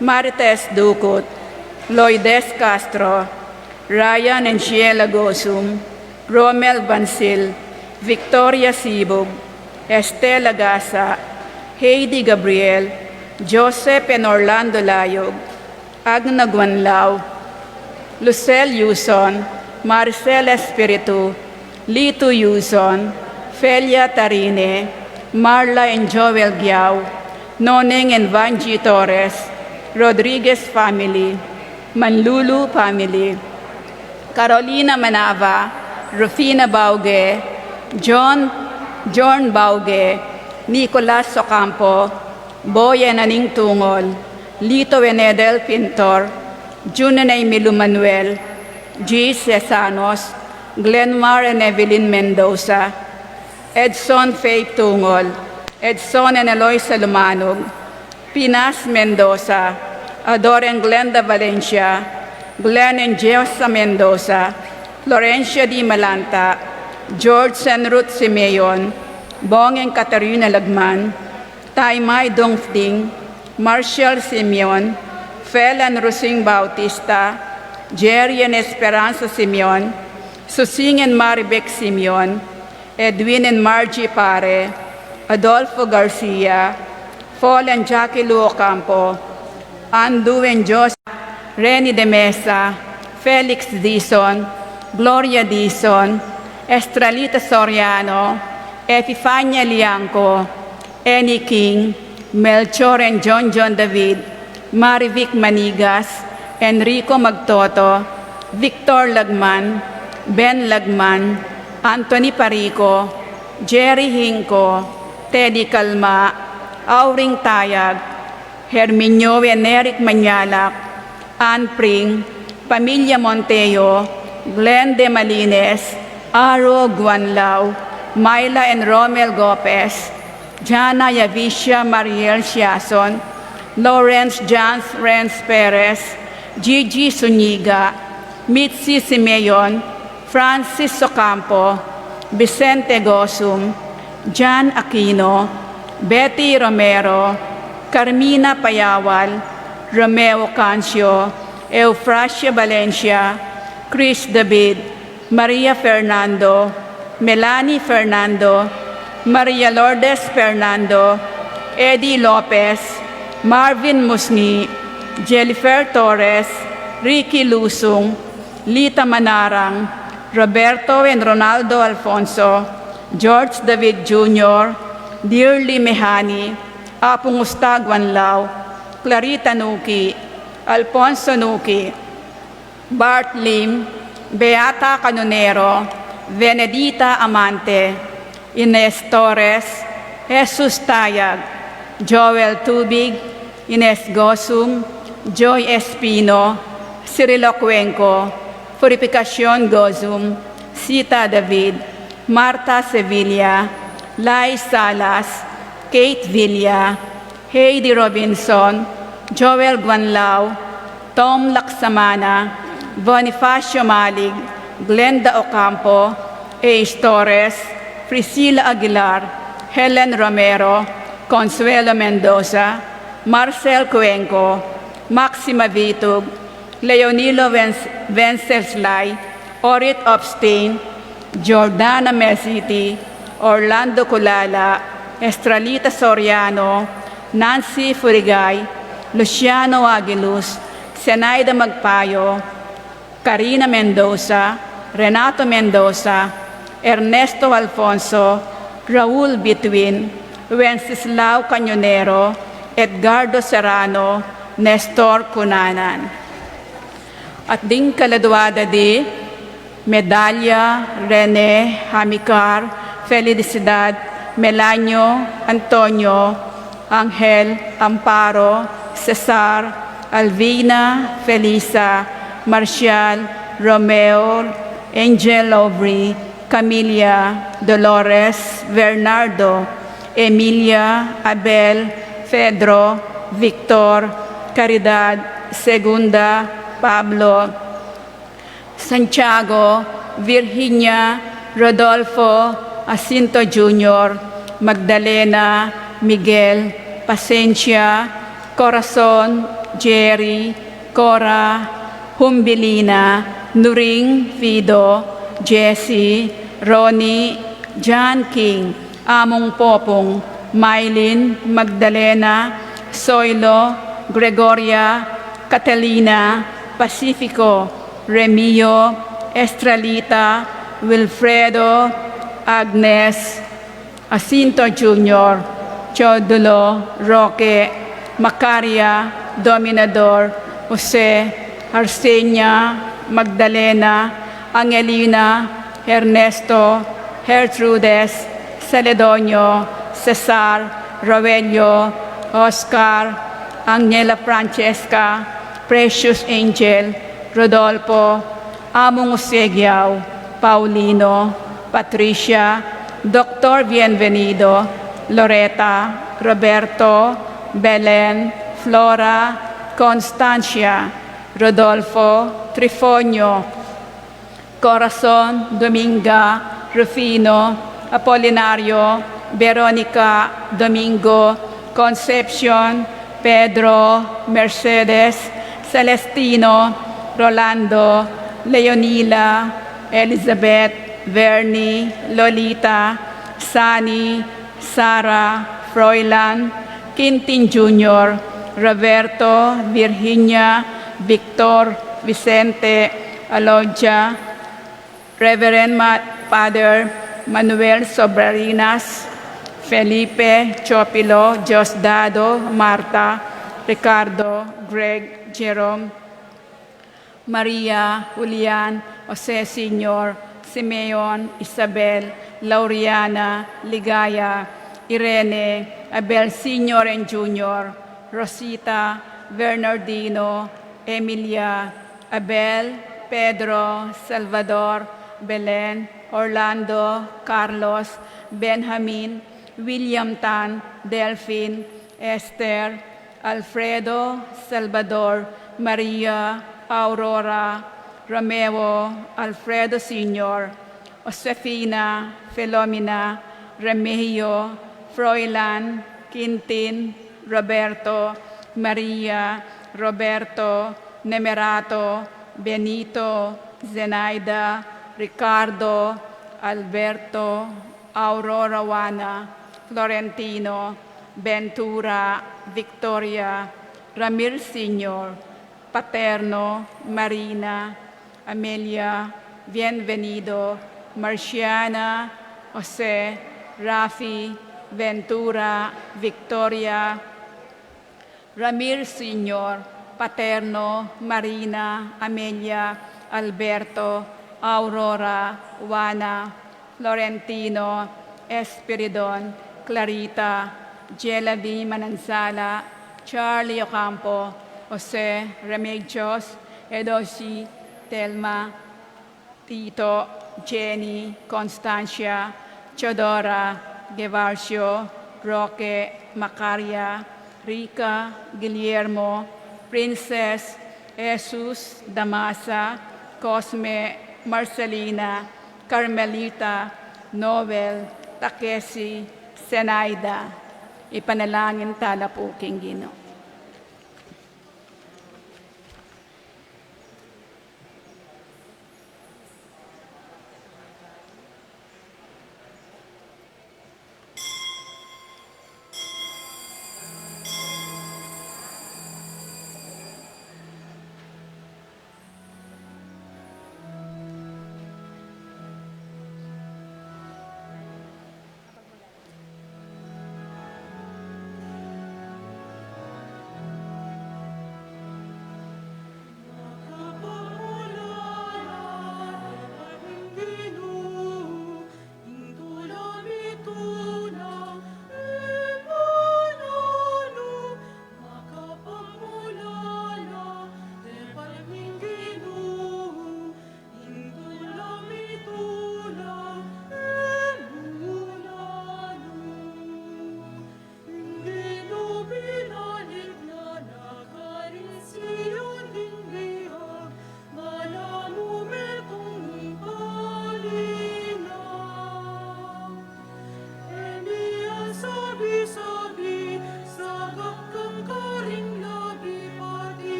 Marites Ducut, Loides Castro, Ryan and Sheila Gosum, Romel Bansil, Victoria Sibug, Estela Gasa, Heidi Gabriel, Joseph and Orlando Layog, Agna Guanlao, Lucel Yuson, Maricel Espiritu, Litu Yuson, Felia Tarine, Marla and Joel Giao, Noneng and Vangie Torres, Rodriguez family, Manlulu family, Carolina Manava, Rufina Bauge, John, John Bauge, Nicolas Ocampo, Boy and Aning Tungol, Lito and Edel Pintor, Jun and Emilio Manuel, G. Cesanos, Glenmar and Evelyn Mendoza, Edson Faith Tungol, Edson and Eloisa Lumanog, Pinas Mendoza, Ador and Glenda Valencia, Glenn and Josa Mendoza, Florencia D. Malanta, George and Ruth Simeon, Bong and Katerina Lagman, Taymay Dungfding, Marshall Simeon, Felan Rusing Bautista, Jerry and Esperanza Simeon, Susing and Maribec Simeon, Edwin and Margie Pare, Adolfo Garcia, Paul and Jackie Luo Campo, Andu and Jose, Reni de Mesa, Felix Dizon, Gloria Dizon, Estralita Soriano, Epifania Liangco, Annie King, Melchor and John John David, Marivic Manigas, Enrico Magtoto, Victor Lagman, Ben Lagman, Anthony Parico, Jerry Hinco, Teddy Calma, Auring Tayag, Herminio and Eric Mañalac, Ann Pring, Pamilya Monteo, Glenn de Malines, Aro Guanlao, Myla and Romel Gopez, Jana Yavicia Mariel Siason, Lawrence Jans Renz Perez, Gigi Zuniga, Mitzi Simeon, Francis Ocampo, Vicente Gosum, Jan Aquino, Betty Romero, Carmina Payawal, Romeo Cancio, Eufrasia Valencia, Chris David, Maria Fernando, Melanie Fernando, Maria Lourdes Fernando, Eddie Lopez, Marvin Musngi, Jennifer Torres, Ricky Lusung, Lita Manarang, Roberto and Ronaldo Alfonso, George David Junior, Dearly Mehani, Apung Ustag Wanlao, Clarita Nuki, Alfonso Nuki, Bart Lim, Beata Canonero, Venedita Amante, Ines Torres, Jesus Tayag, Joel Tubig, Ines Gosum, Joy Espino, Cirilo Cuenco, Purificacion Gosum, Sita David, Martha Sevilla, Lai Salas, Kate Villa, Heidi Robinson, Joel Guanlao, Tom Laksamana, Bonifacio Malig, Glenda Ocampo, Ace Torres, Priscilla Aguilar, Helen Romero, Consuelo Mendoza, Marcel Cuenco, Maxima Vitug, Leonilo Wenc-, Wenceslai, Orit Opstein, Jordana Mesiti, Orlando Culala, Estralita Soriano, Nancy Furigay, Luciano Aguiluz, Zenaida Magpayo, Carina Mendoza, Renato Mendoza, Ernesto Alfonso, Raul Bituin, Wenceslao Cañonero, Edgardo Serrano, Nestor Cunanan. At ding kaladua da di Medalia, Rene, Hamicar, Felicidad, Melanio, Antonio, Angel, Amparo, Cesar, Alvina, Felisa, Marcial, Romeo, Angel Aubrey, Camilla, Dolores, Bernardo, Emilia, Abel, Pedro, Victor, Caridad, Segunda, Pablo, Santiago, Virginia, Rodolfo, Jacinto Junior, Magdalena, Miguel, Pasencia, Corazon, Jerry, Cora, Humbilina, Nuring, Fido, Jesse, Ronnie, John King, Among Popong, Mylene, Magdalena, Soilo, Gregoria, Catalina, Pacifico, Remio, Estralita, Wilfredo, Agnes, Jacinto Junior, Teodulo, Roque, Macaria, Dominador, Jose, Arsenia, Magdalena, Angelina, Ernesto, Gertrudes, Celedonio, Cesar, Roelio, Oscar, Angela Francesca, Precious Angel, Rodolfo, Among Jose Giao, Paulino, Patricia, Doctor Bienvenido, Loreta, Roberto, Belen, Flora, Constancia, Rodolfo, Trifonio, Corazon, Dominga, Rufino, Apolinario, Veronica, Domingo, Concepcion, Pedro, Mercedes, Celestino, Rolando, Leonila, Elizabeth, Vernie, Lolita, Sunny, Sara, Froilan, Quintin Junior, Roberto, Virginia, Victor, Vicente, Alodia, Reverend Ma-, Father Manuel Sobrarinas, Felipe, Chopilo, Diosdado, Marta, Ricardo, Greg, Jerome, Maria, Julian, Jose Senior, Simeon, Isabel, Lauriana, Ligaya, Irene, Abel Senior and Junior, Rosita, Bernardino, Emilia, Abel, Pedro, Salvador, Belen, Orlando, Carlos, Benjamin, William Tan, Delfin, Esther, Alfredo, Salvador, Maria, Aurora, Romeo, Alfredo Senior, Josefina, Filomena, Remigio, Froilan, Quintin, Roberto, Maria, Roberto, Nemerato, Benito, Zenaida, Ricardo, Alberto, Aurora, Juana, Florentino, Ventura, Victoria, Ramir Senior, Paterno, Marina, Amelia, Bienvenido, Marciana, Jose, Rafi, Ventura, Victoria, Ramir Senior, Paterno, Marina, Amelia, Alberto, Aurora, Juana, Florentino, Espiridon, Clarita, Jelavi Manansala, Charlie Ocampo, Jose Remedios, Edosi, Telma, Tito, Jenny, Constancia, Teodora, Gevarcio, Roque, Macaria, Rica, Guillermo, Princess, Jesus, Damasa, Cosme, Marcelina, Carmelita, Noel, Takeshi, Zenaida. Ipanalangin tala pu king Ginu.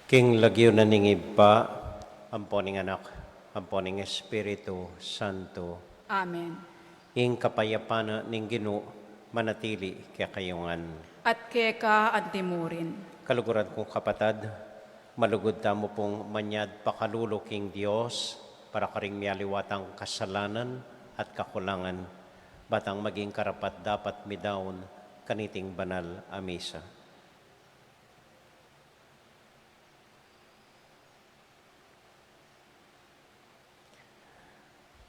King lagyu na ning Ibpa, ampo ning Anak, ampo ning Espiritu Santo. Amen. Ing kapayapan na ning Ginu manatili kekayu ngan. At keka antimurin. Kaluguran kung kapatad, malugud tamu pung manyad pakalulu king Dios para karing mialiwa tang kasalanan at kakulangan, ba tang maging karapat-dapat midaun kaniting banal a misa.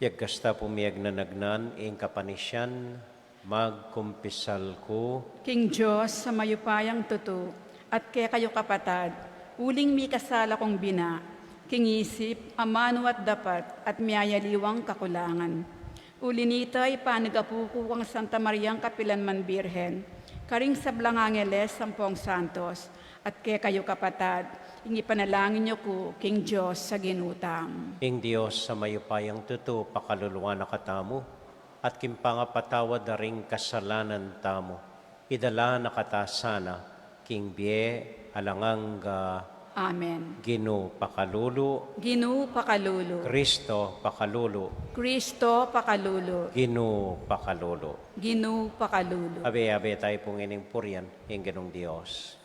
Yagkasta pu miyagnanagnan ing kapanisian, magkumpisal ku. King Dios a mayupayang tutu, at kekayu kapatad, uling mikasala kung bina, king isip, amanu at dapat, at miyayaliwang kakulangan. Uli nita, ipanigapu ku kang Santa Mariang kapilanman Birhen, karing sablang angeles ampong santos, at kekayu kapatad, ing ipanalangin yu ku king Dios a Ginu tamu. Ing Dios a mayupayang tutu pakaluluan na katamu, at king pangapatawad da ring kasalanan tamu, idala na kata sana king bie alang angga. Amen. Ginu pakalulu. Ginu pakalulu. Kristo pakalulu. Kristo pakalulu. Ginu pakalulu. Ginu pakalulu. Abe, abe tayu pung ining purian ing Ginung Dios.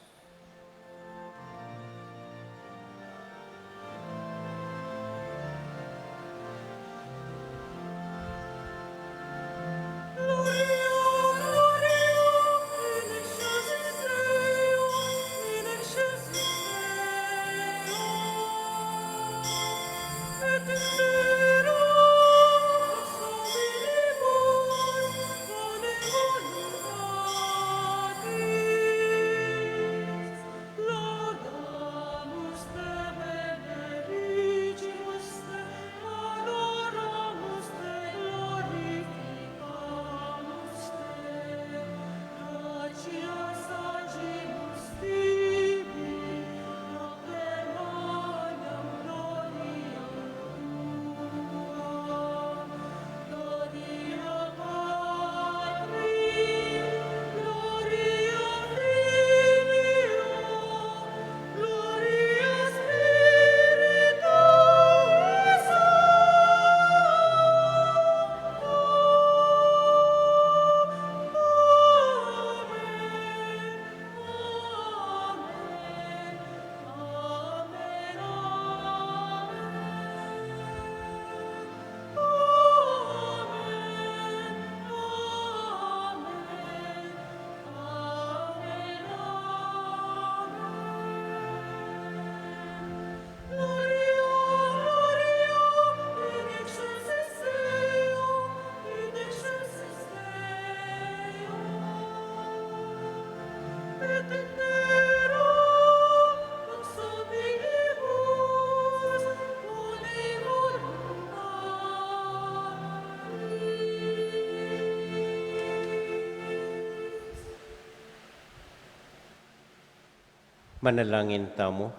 Manalangin tamu.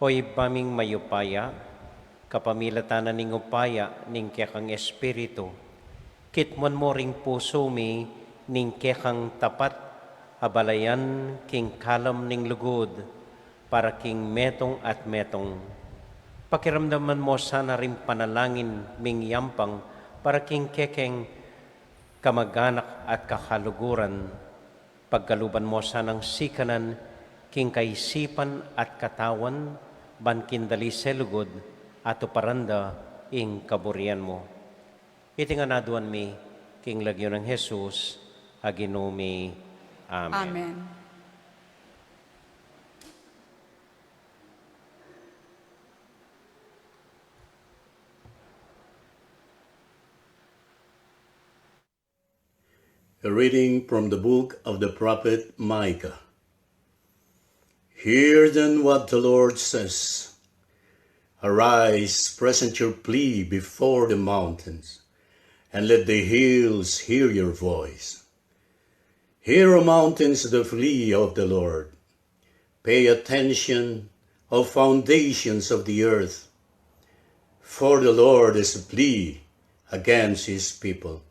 O Ibpa ming mayupaya, kapamilatan na ning upaya ning kekang Espiritu, kitmuan mu ring pusu mi ning kekang tapat a balayan king kalam ning lugud, para king metung at metung. Pakiramdaman mu sana ring panalangin ming yampang para king kekeng kamag-anak at kakaluguran. Pagkaluban mu sanang sikanan king kaisipan at katawan, ban king dali sel lugud, atuparan da ing kaburian mu. Iti ngan aduan mi king lagyu nang Jesus a Ginu mi. Amen. Amen. A reading from the book of the prophet Micah. Hear then what the Lord says. Arise, present your plea before the mountains, and let the hills hear your voice. Hear, O mountains, the plea of the Lord. Pay attention, O foundations of the earth, for the Lord is a plea against his people,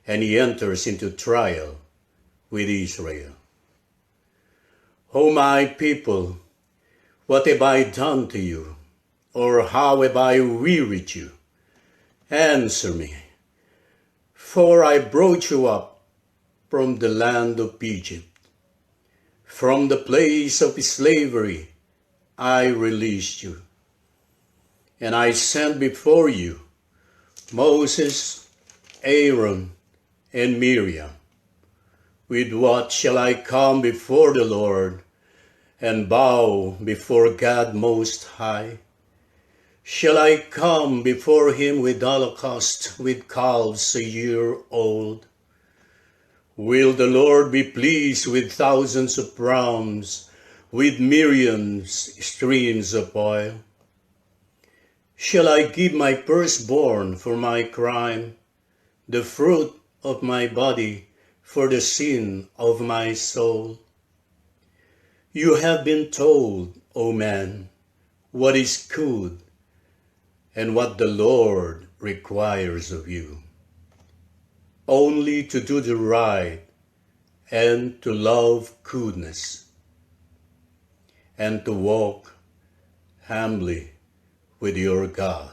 and he enters into trial with Israel. O my people, what have I done to you? Or how have I wearied you? Answer me, for I brought you up from the land of Egypt. From the place of slavery I released you, and I sent before you Moses, Aaron, and Miriam. With what shall I come before the Lord and bow before God Most High? Shall I come before him with holocaust, with calves a year old? Will the Lord be pleased with thousands of rams, with myriad streams of oil? Shall I give my firstborn for my crime, the fruit of my body for the sin of my soul? You have been told, O man, what is good and what the Lord requires of you. Only to do the right and to love goodness and to walk humbly with your God.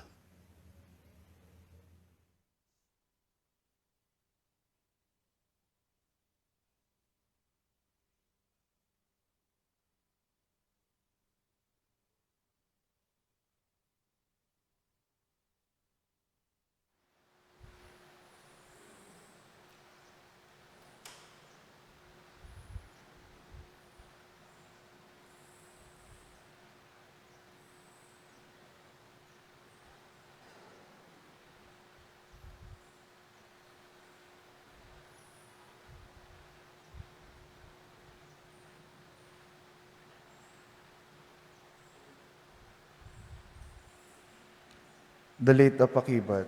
Dalit a pakibat,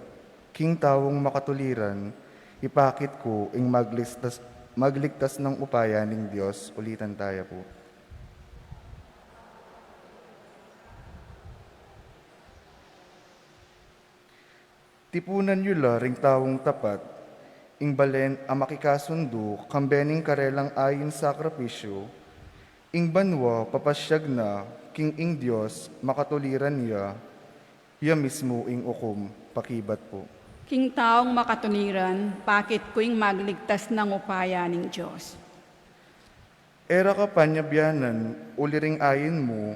king taung makatuliran, ipakit ku ing magligtas, magligtas nang upaya ning Dios. Ulitan taya pu. Tipunan yu la ring taung tapat, ing balen a makikasundu kambe ning karelang ain sakripisyu, ing banua papasyag na king ing Dios makatuliran ya, ya mismu ing ukum. Pakibat pu. King taung makatuliran, pakit ku ing magligtas nang upaya ning Dios. E ra ka panyabianan uli ring ain mu,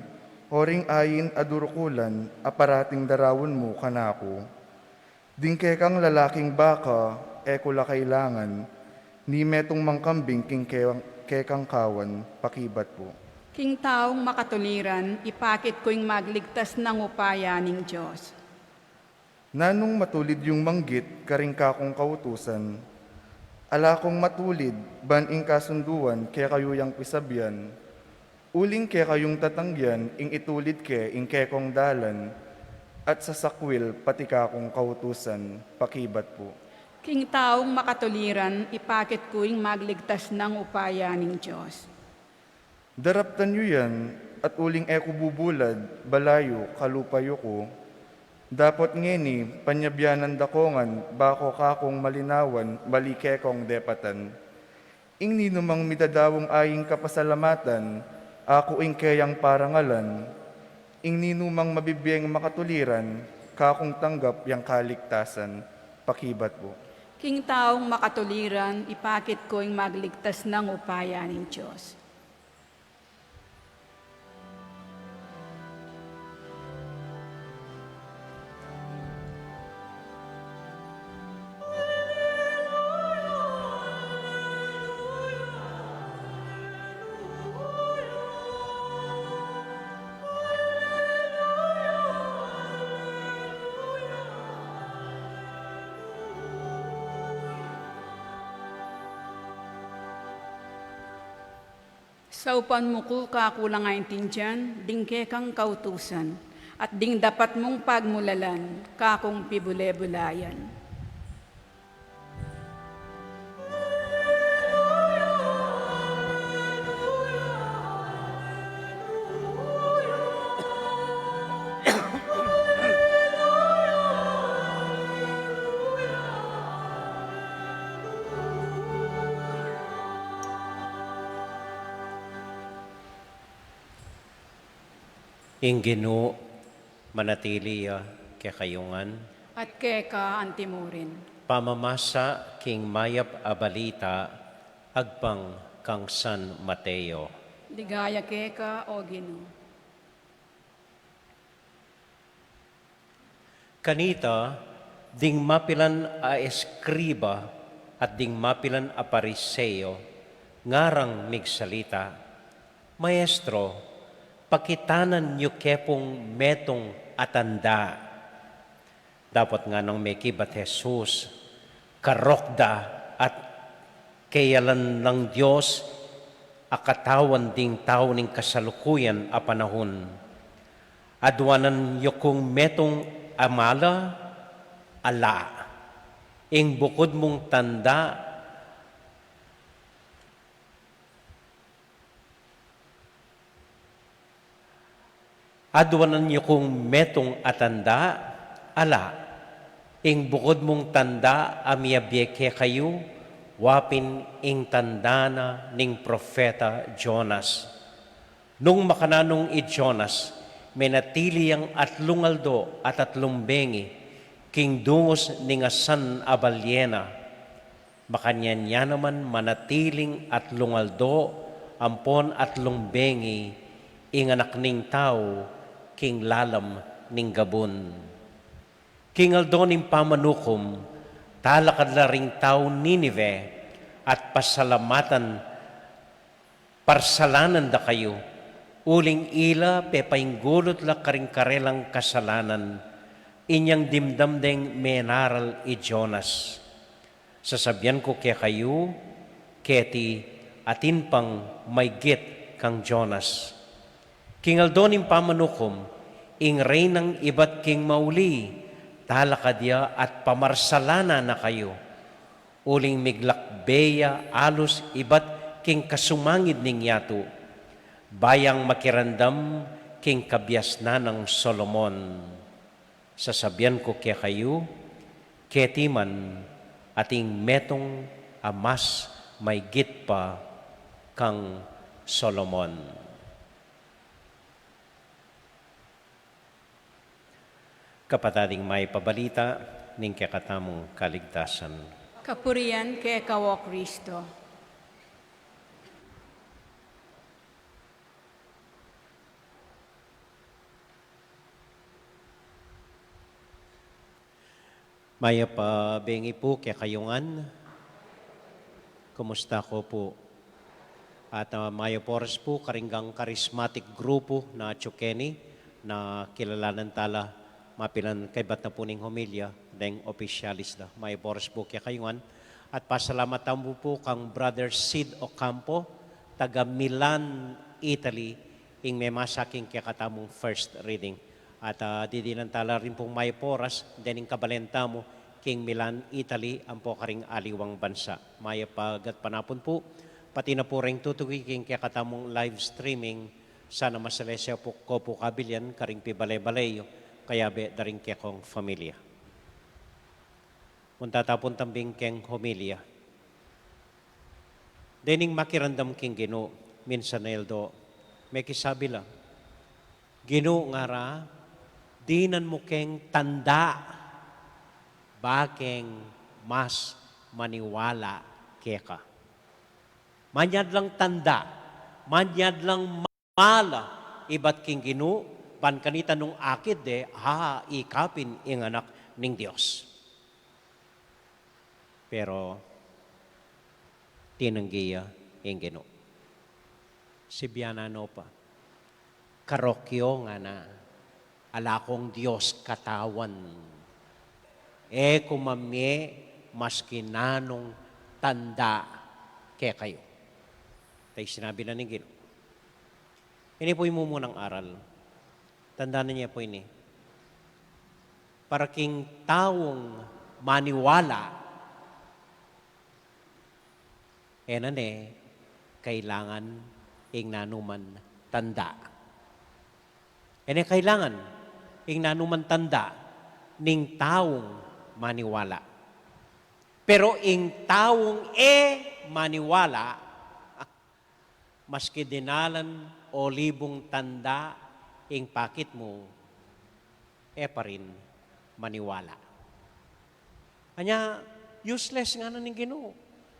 o ring ain a durukulan a parating daraun mu kanaku. Ding kekang lalaking baka, e ku la kailangan, ni metung mang kambing king kekang, kekang kawan. Pakibat pu. King taung makatuliran, ipakit ku ing magligtas nang upaya ning Dios. Nanung matulid yung manggit karing kakung kautusan? Ala kung matulid ban ing kasunduan kekayu yang pisabian, uling kekayung tatanggian ing itulid ke ing kekong dalan, at sasakwil pati kakung kautusan. Pakibat pu. King taung makatuliran, ipakit ku ing magligtas nang upaya ning Dios. Daraptan yu yan, at uling e ku bubulad, balayu, kalupa yu ku. Dapot ngeni, panyabianan da ko ngan, ba ko kakung malinawan, mali kekong depatan. Ing ninumang midadaung aing kapasalamatan, aku ing keyang parangalan. Ing ninumang mabibieng makatuliran, kakung tanggap yang kaligtasan. Pakibat pu. King taung makatuliran, ipakit ku ing magligtas nang upaya ning Dios. Saupan mu ku kaku lang aintindian ding kekang kautusan, at ding dapat mung pagmulalan kakung pibule-bulayan. Ing Ginu manatili ya kekayu ngan. At keka antimurin. Pamamasa king mayap a balita agpang kang San Mateo. Ligaya keka, O Ginu. Kanita, ding mapilan a eskriba at ding mapilan a Pariseo ngarang migsalita, "Maestro, pakitanan yu ke pung metung a tanda. Dapot nganang mekibat Jesus, karok da at keyalan nang Dios a katawan ding tau ning kasalukuyan a panahun. Aduanan yu kung metung a mala? Ala. Ing bukud mung tanda, aduanan yu kung metung a tanda? Ala. Ing bukud mung tanda a miyabie kekayu, wa pin ing tanda na ning propeta Jonas. Nung makananu i Jonas, menatili yang atlung aldo at atlung bengi king dungus ning asan a balyena. Makanyan ya naman manatiling atlung aldo ampon atlung bengi ing Anak ning Tau king lalam ning gabun. King aldo ning pamanukum, talakad la ring taun Ninive at pasalamatan, parsalanan da kayu, uling ila pepainggulut la karing karelang kasalanan. Inyang dimdam deng menaral i Jonas. Sasabian ku kekayu, keti atin pang maygit kang Jonas. King aldo ning pamanukum, ing Reynang ibat king mauli, talakad ya at pamarsalanan na kayu. Uling miglakbe ya alus ibat king kasumangid ning yatu, ba yang makiramdam king kabiasnan nang Solomon. Sasabian ku kekayu, keti man ating metung a mas maygit pa kang Solomon. Kapatad, ing mayap a balita ning kekatamung kaligtasan. Kapurian keka, O Kristo. Mayap a bengi pu kekayu ngan. Kumusta ko pu? At, ah, mayap a oras pu karing gang karismatik grupu na atyu keni na kilalanan tala mapilan kaybat na pu ning homilya deng opisyalis da. Mayap a oras pu kekayu ngan. At pasalamat tamu pu kang Brother Sid Ocampo, taga Milan, Italy, ing memasa king kekatamung first reading. At, ah, didinan tala rin pung mayap a oras dening kabalen tamu king Milan, Italy, ampo karing aliwang bansa. Mayap a gatpanapun pu, pati na pu reng tutuki king kekatamung live streaming, sana masalese pu ko pu kabilian karing pibale-bale yu, kayabe da ring kekong familia. Munta ta pung tambing keng homilya. Dening makiramdam king Ginu, minsan a aldo, mekisabi la, Ginu, ngara, dinan mu keng tanda, ba keng mas maniwala keka. Manyad lang tanda, manyad lang mala ibat king Ginu, ban kanita nung akit de, ha, ika pin ing Anak ning Dios. Pero tinanggi ya ing Ginu. Sibian na no pa. Karok yu, ngana, ala kong Dios katawan. E ku mamie maski nanung tanda kekayu. Tay sinabi na ning Ginu. Ini pu ing mumunang aral. Tandanan ye pu ini. Para king taung maniwala, e na ne kailangan ing nanuman tanda. E ne kailangan ing nanuman tanda ning taung maniwala. Pero ing taung e maniwala, maski dinalan olibu tanda ing pakit mu, e pa rin maniwala. Anya, useless, ngana ning Ginu.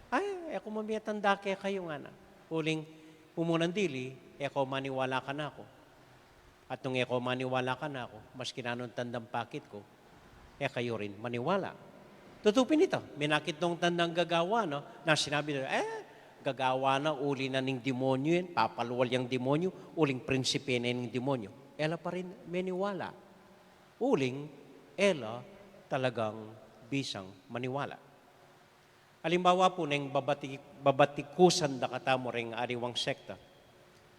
Ay, e ku mamie tanda kekayu, ngana. Uling, mumunang dili, e ku maniwala kanaku. At nung e ku maniwala kanaku, maski nanung tandang pakit ku, e kayu rin maniwala. Tutu pin ita, minakit nung tandang gagawan na, na sinabi na, e, gagawan na, uli na ning demonyu yan, papalual yang demonyu, uling prinsipe na ning demonyu. E la pa rin maniwala. Uling e la talagang bisang maniwala. Alimbawa pu, neng babati-, babatikusan da katamu reng aliwang sekta.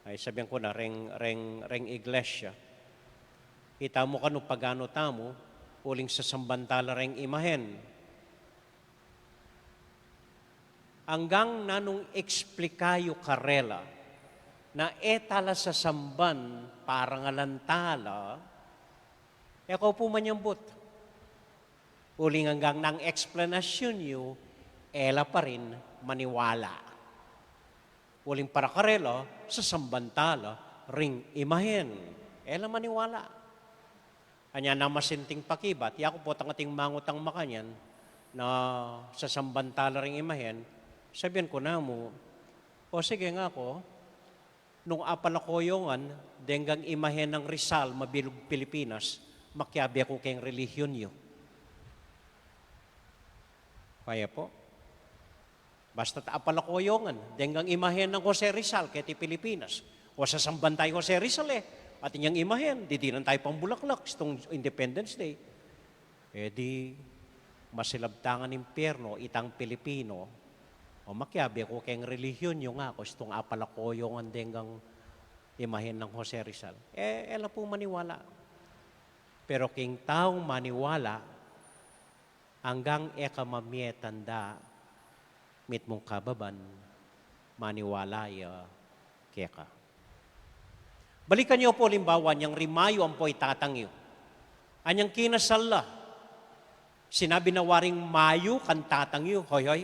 Ay, sabian ku na, reng, reng, reng iglesia. Itamu kanu paganu tamu, uling sasamban tala reng imahen. Anggang nanung eksplika yu karela na e tala sasamban, parangalan tala, e ko pu manyambut. Uling anggang nang eksplanasyun yu, e la pa rin maniwala. Uling para karela, sasamban tala ring imahen. E la maniwala. Anya na masinting pakibat, yaku potang ating mangutang makanyan na sasamban tala ring imahen, sabian ku namu, "O sige," ngaku, "nung apalakoyongan deng imahen nang Rizal mabilug Pilipinas, makiabe ku keng relihiyon yu." Kaya po? Basta't apalakoyongan deng imahen nang Jose Rizal keti Pilipinas, o sasamban taya i Jose Rizal, e, atin yang imahen, didinan taya pang Bulaklak istung Independence Day. E di, masilab tangan impyerno itang Pilipino. O makiabe ku keng relihiyon yu, ngaku, istung apalakoyongan deng imahen nang Jose Rizal. E, e la pu maniwala. Pero king taung maniwala, anggang e ka mamie tanda, mitmung kababan, maniwala ya keka. Balikan yu pu, alimbawa, anyang rimayu ampo i tatang yu. Anyang kinasal la, sinabi na waring mayu kang tatang yu, "Hoy, hoy,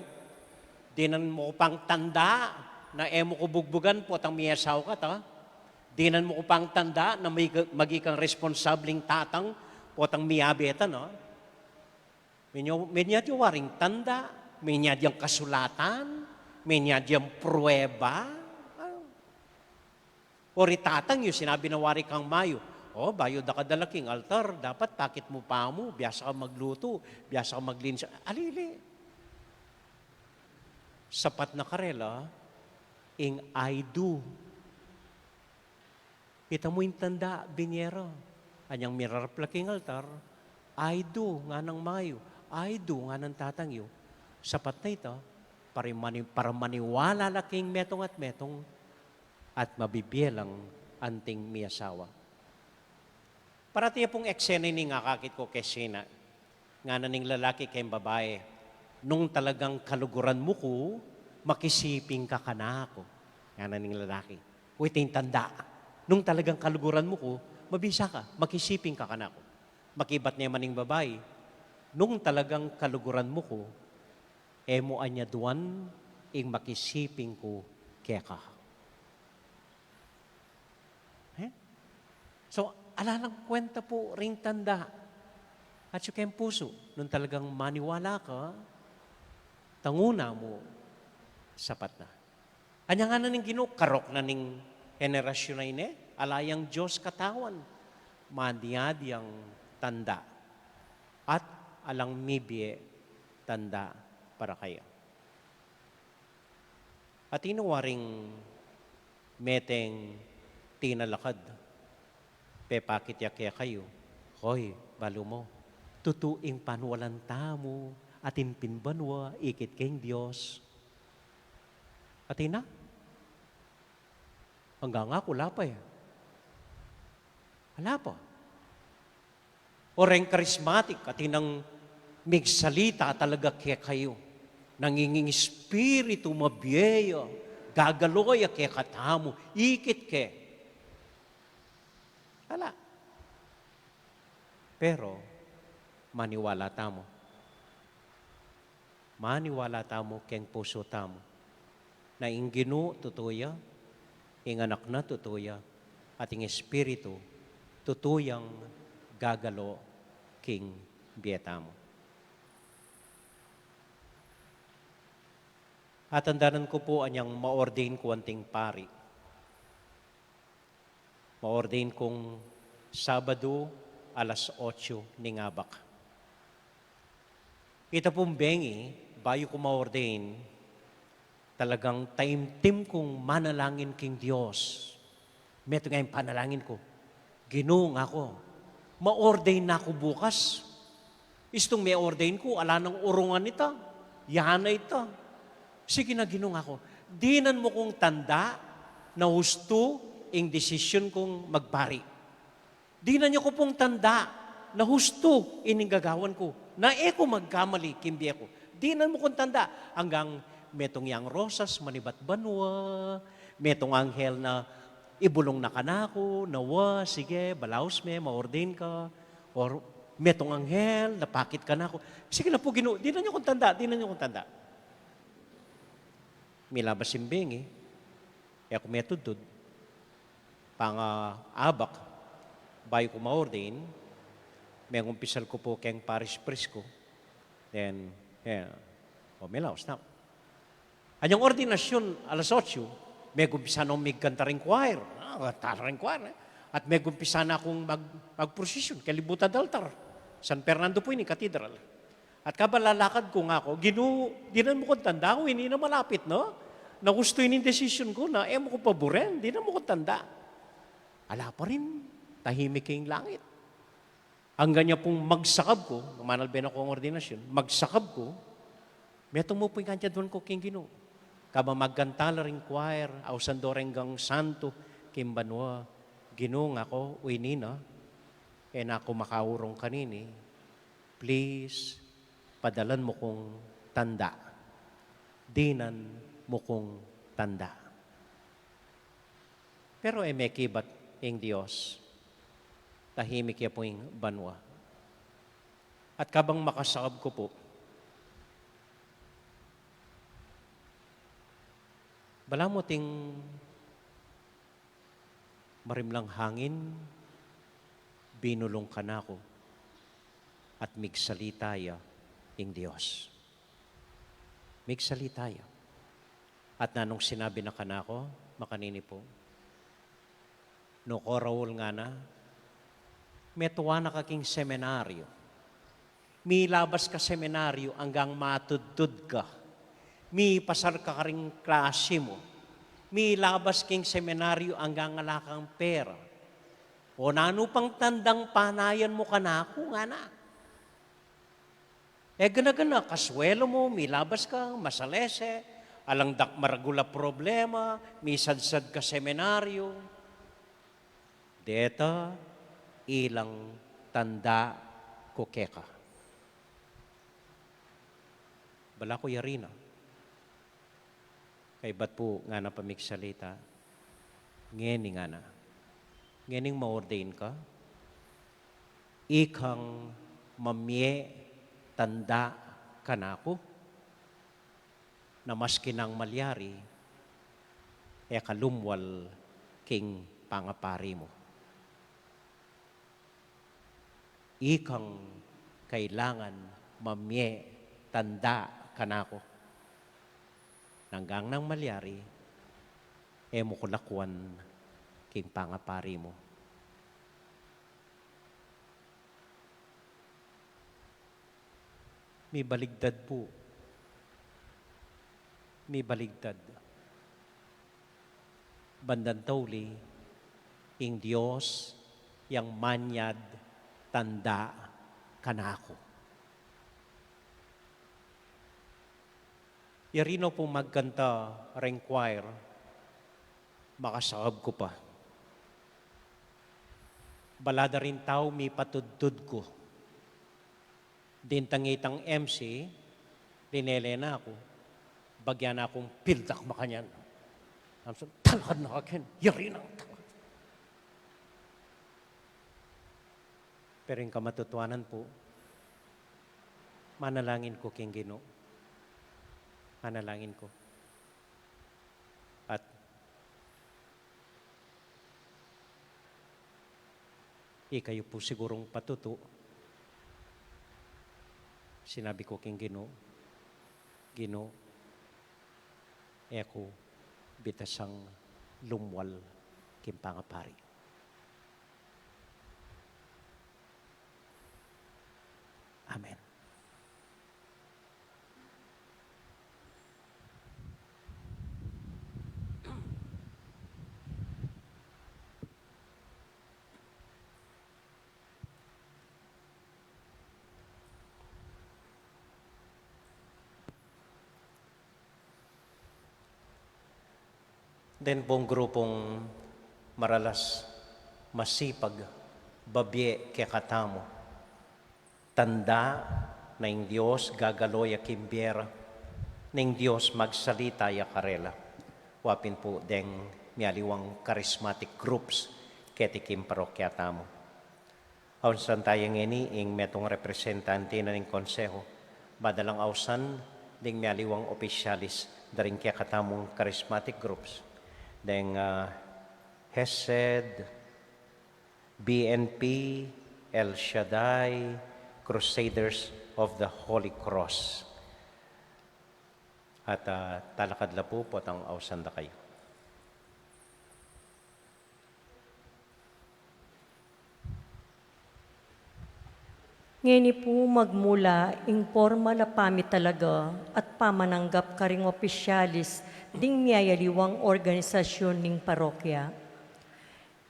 dinan mu ku pang tanda na e mu ku bugbugan potang miasawa ka ta. Dinan mu ku pang tanda na magi-, maging kang responsabling tatang potang miabe ta na." Minya-, minya yang waring tanda, minya yang kasulatan, minya yang prueba. O ri tatang yu, sinabi na wari kang mayu, "O, bayu da ka dala king altar, dapat pakit mu pa mu, biasa ka maglutu, biasa ka maglinis." Alili. Sapat na karela ing "I do." Ita mu ing tanda, binie ra. Anyang mirarap la king altar, "I do," nganang mayu, "I do," nganang tatang yu. Sapat na ita, para mani-, para maniwala la king metung at metung, at mabibie lang anting miasawa. Parati ya pung eksena ini ing akakit ku kesina. Ngana ning lalaki keng babai, "Nung talagang kaluguran mu ku, makisiping ka kanaku." Ngana ning lalaki. O, iti ing tanda. "Nung talagang kaluguran mu ku, mabisa ka, makisiping ka kanaku." Makibat ne man ing babai, "Nung talagang kaluguran mu ku, e mu anyaduan ing makisiping ku keka." Eh? So, ala lang kwenta pu ring tanda. At yung keng pusu, nung talagang maniwala ka, tanguna mu, sapat na. Anya ngana ning Ginu, karok na ning henerasyun a ini, ala yang Dios katawan, manyad yang tanda. At alang mibie tanda para kaya. Atin waring meteng tinalakad, pepakit ya kekayu, "Hoy, balu mu, tutu ing panualan tamu atin pin banua ikit keng Dios." Atin na? Anggang aku, ala pa ya. Ala pa. O reng karismatik, atin nang migsalita talaga kekayu. Nanginging espiritu, mabie ya, gagalo ya kekatamu, ikit ke. Ala. Pero, maniwala tamu. Maniwala tamu keng pusu tamu na ing Ginu tutu ya, ing Anak na tutu ya, at ing Espiritu tutu yang gagalo king bie tamu. Atandanan ku pu anyang ma-ordain ku anting pari. Ma-ordain kung Sabadu alas otso ning abak. Ita pung bengi, bayu ku ma-ordain, talagang taimtim kung manalangin king Dios. Metung ing panalangin ku, "Ginu," ngaku, Ma-ordain na ku bukas. Istung me-ordain ku, ala nang urungan ita. Yana ita. Sige na, Ginu, ngaku, dinan mu kung tanda na hustu ing desisyon kung magpari. Dinan yu ku pung tanda na hustu ining gagawan ku, na e ku magkamali king bie ku. Dinan mu kung tanda. Anggang metung yang rosas manibat banua, metung anghel na ibulung na kanaku, na wa, sige, balaus me, ma-ordain ka. Or metung anghel na pakit kanaku. Sige na pu, Ginu, dinan yu kung tanda, dinan yu kung tanda. Milabas ing bengi, e ku metudtud. Pangaabak, bayu ku ma-ordain, mengumpisal ku pu keng parish priest ku. Then, e, o, milaus na. Anyang ordinasyon, alas otso, megumpisa nang migkanta ring choir. Ah, kanta ring choir, e. At megumpisa na kung mag-, magprosesyon, kelibutan altar. San Fernando pu ini, cathedral. At kabang lalakad ku, ngaku, Ginu, dinan mu kung tanda, ini na malapit, no? Na hustu ining desisyon ku, na e mu ku paburen, dinan mu kung tanda. Ala pa rin, tahimik ing langit. Anggang nya pung magsakab ku, manalbe na kung ordinasyon, magsakab ku, metung mu pu ing kantyaduan ku king Ginu. Kabang magkanta la ring choir, ausan do reng santu king banua, Ginu, ngaku, ini na, e na ku makaurung kanini, please, padalan mu kung tanda. Dinan mu kung tanda. Pero e mekibat ing Dios. Tahimik ya pu ing banua. At kabang makasakab ku pu, balamu ating marimlang hangin, binulung kanaku, at migsalita ya ing Dios. Migsalita ya. At nanung sinabi na kanaku, makanini pu, nuko Raul, ngana, metua na ka king seminaryo. Milabas ka seminaryo anggang matudtud ka. Mipasar ka karing klase mu. Milabas king seminaryo anggang ala kang pera. O nanu pang tandang panayan mu kanaku, ngana. E gana-gana, kaswelo mu, milabas ka, masalese, alang dak maragul a problema, misadsad ka seminaryo. Deta ilang tanda ku keka. Bala ku yari na. Kaybat pu ngana pamigsalita, ngeni ngana, ngening ma-ordain ka, ikang mamie tanda kanaku, na maski nang malyari, e ka lumwal king pangapari mu. Ikang kailangan mamie tanda kanaku. Nanggang nang malyari, e mu ku lakuan king pangapari mu. Mibaligtad pu. Mibaligtad. Bandang tauli, ing Dios yang manyad tanda kanaku. Yari na pung magkanta reng choir, makasakab ku pa. Bala da ring tau mipatudtud ku. Dintang itang M C, linele na ku, bagya na kung pildak makanyan. Amso, talakad na kaken, yari na. Pero ing kamatutuanan pu, manalangin ku king Ginu. Manalangin ku. At ikayu pu sigurung patutu, sinabi ku king Ginu, Ginu, e ku bitasang lumwal king pangapari. Amen. Den pung grupung maralas, masipag, babie kekatamu. Tanda na ing Dios gagalo ya king bie ra, ning Dios magsalita ya karela. Wa pin pu deng mialiwang charismatic groups keti king parokya tamu. Ausan taya ngeni ing metung representante na ning konseho, badalang ausan ding mialiwang opisyalis da ring kekatamung charismatic groups, deng, ah, Hesed, B N P, El Shaddai, Crusaders of the Holy Cross. At, ah, talakad la pu potang ausan da kayu. Ngeni pu magmula ing pormal a pamitalaga at pamananggap karing opisyalis ding miyayaliwang organisasyun ning parokya.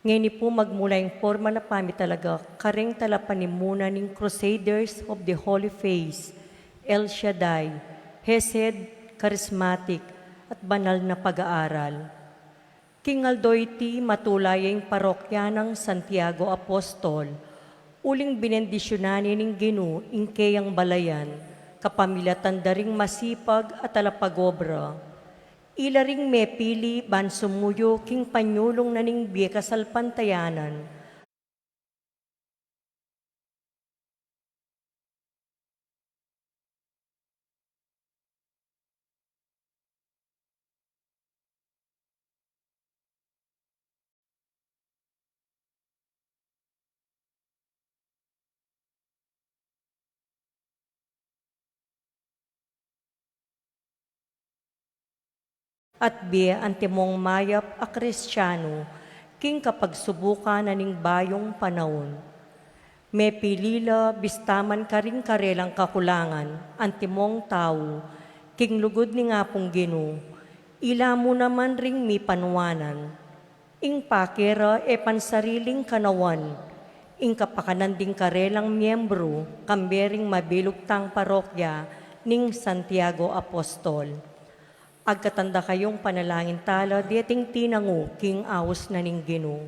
Ngeni pu magmula ing pormal a pamitalaga karing talapanimuna ning Crusaders of the Holy Face, El Shaddai, Hesed, Charismatic, at Banal na Pag-aaral. King aldo iti matula ya ing parokya nang Santiago Apostol, uling binendisyunan ne ning Ginu ing keyang balayan, kapamilatan da ring masipag a talapag-obra. Ila ring mepili ban sumuyu king panyulung na ning bie kasalpantayanan. At bie antimong mayap a Kristiano king kapagsubukan na ning bayung panaun. Mepili la bista man karing karelang kakulangan antimong tau king lugud ning Apung Ginu, ila mu naman ring mipanuanan. Ing pake ra e pansariling kanawan, ing kapakanan ding karelang miyembru kambe ring mabilug tang parokya ning Santiago Apostol. Agkatan da kayung panalangin tala deting tinangu king aus na ning Ginu.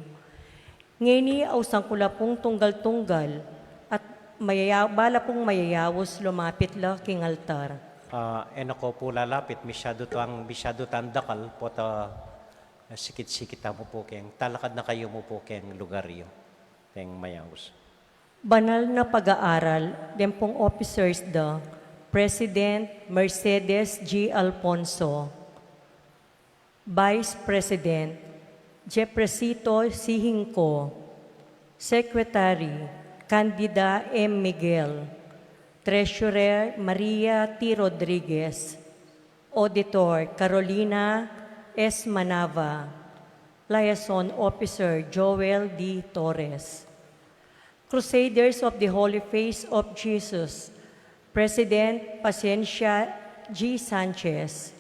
Ngeni ausan ku la pung tunggal-tunggal at mayaya-, bala pung mayayaus lumapit la king altar. Ah, e na ko pu lalapit, misyadu tang, misyadu tang dakal, pota, ah, sikit-sikit tamu pu keng, talakad na kayu mu pu keng lugar yu, keng mayaus. Banal na Pag-aaral, den pung officers da, President Mercedes G. Alfonso, Vice President Jefresito C. Hinco, Secretary Candida M. Miguel, Treasurer Maria T. Rodriguez, Auditor Carolina S. Manava, Liaison Officer Joel D. Torres. Crusaders of the Holy Face of Jesus, President Pacencia G. Sanchez,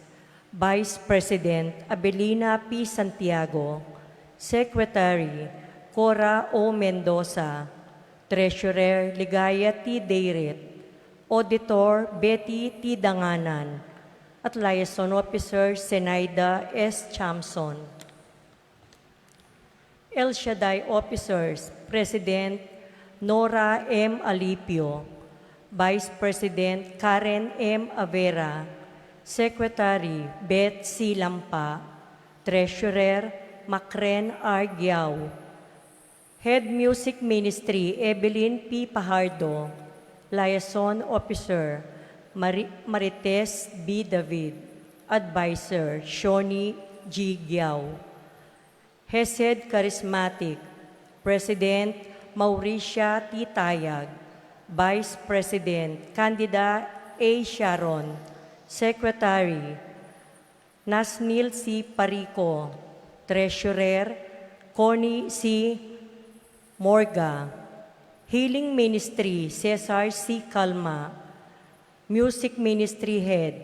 Vice President Abelina P. Santiago, Secretary Cora O. Mendoza, Treasurer Ligaya T. Deirit, Auditor Betty T. Danganan, at Liaison Officer Zenaida S. Chamson. El Shaddai Officers, President Nora M. Alipio, Vice President Karen M. Avera, Secretary Beth C. Lampa, Treasurer Macren R. Giao, Head Music Ministry Evelyn P. Pajardo, Liaison Officer Mari-, Marites B. David, Advisor Shoni G. Giao. Hesed Charismatic, President Mauricia T. Tayag, Vice President Candida A. Sharon, Secretary Nasnil C. Parico, Treasurer Connie C. Morga, Healing Ministry Cesar C. Calma, Music Ministry Head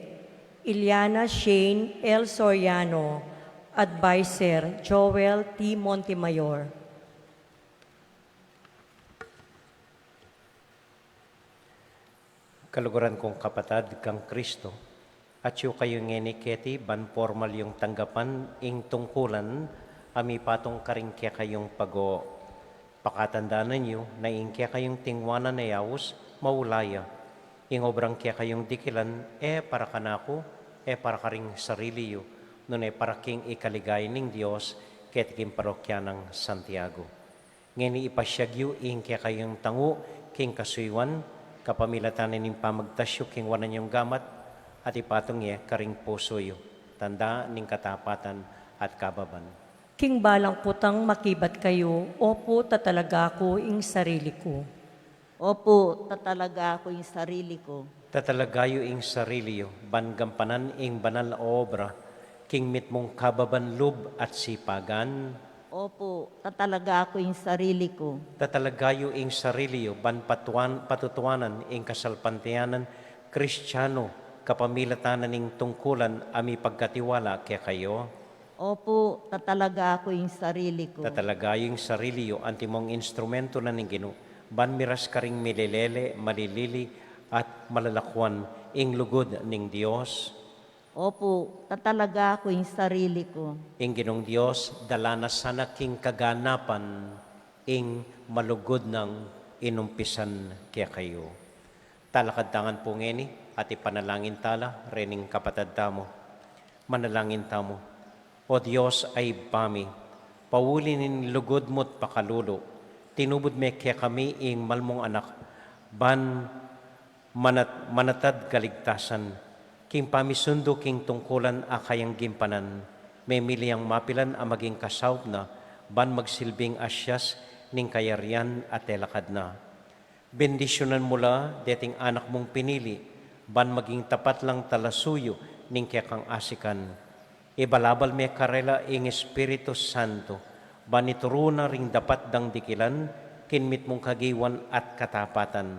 Iliana Shane L. Soriano, Adviser Joel T. Montemayor. Kaluguran kung kapatad kang Kristo, Atyu kayu ngeni keti ban pormal yung tanggapan ing tungkulan a mipatung karing kekayung pago. Pakatandanan yu na ing kekayung tingwanan a yaus maula ya. Ing obrang kekayung dikilan e para kanaku, e para karing sarili yu, nune para king ikaligaya ning Dios keti king parokya nang Santiago. Ngeni ipasyag yu ing kekayung tangu king kasuyuan, kapamilatan ning pamagtas yu king wanan yung gamat, at ipatung ye karing pusu yu, tanda ning katapatan at kababan. King balang kutang makibat kayu, opu, tatalaga ku ing sarili ku. Opu, tatalaga ku ing sarili ku. Tatalaga yu ing sarili yu, ban gampanan ing banal a obra, king mitmung kababan lub at sipagan. Opu, tatalaga ku ing sarili ku. Tatalaga yu ing sarili yu, ban patuan-, patutuanan ing kasalpantayanan Kristiyanu, kapamilatan ning tungkulan a mipagkatiwala kekayu. Opu, tatalaga ku ing sarili ku. Tatalaga yu ing sarili yu, antimong instrumento na ning Ginu, ban miras karing milelele, malilili, at malalakuan ing lugud ning Dios. Opu, tatalaga ku ing sarili ku. Ing Ginung Dios, dala na sana king kaganapan ing malugud nang inumpisan kekayu. Talakad tangan pu ngeni, at ipanalangin tala rening kapatad tamu. Manalangin tamu. O Dios a Ibpa mi, pauli ning lugud mu't pakalulu, tinubud me kekami ing mal mung anak, ban manat-, manatad kaligtasan, king pamisundu king tungkulan a kayang gimpanan, memili yang mapilan a maging kasaup na, ban magsilbing asyas ning kayarian a telakad na. Bendisyunan mu la deting anak mung pinili, ban maging tapat lang talasuyu ning kekang asikan. Ibalabal me karela ing Espiritu Santo, ban ituru na ring dapat dang dikilan, king mitmung kagiwan at katapatan.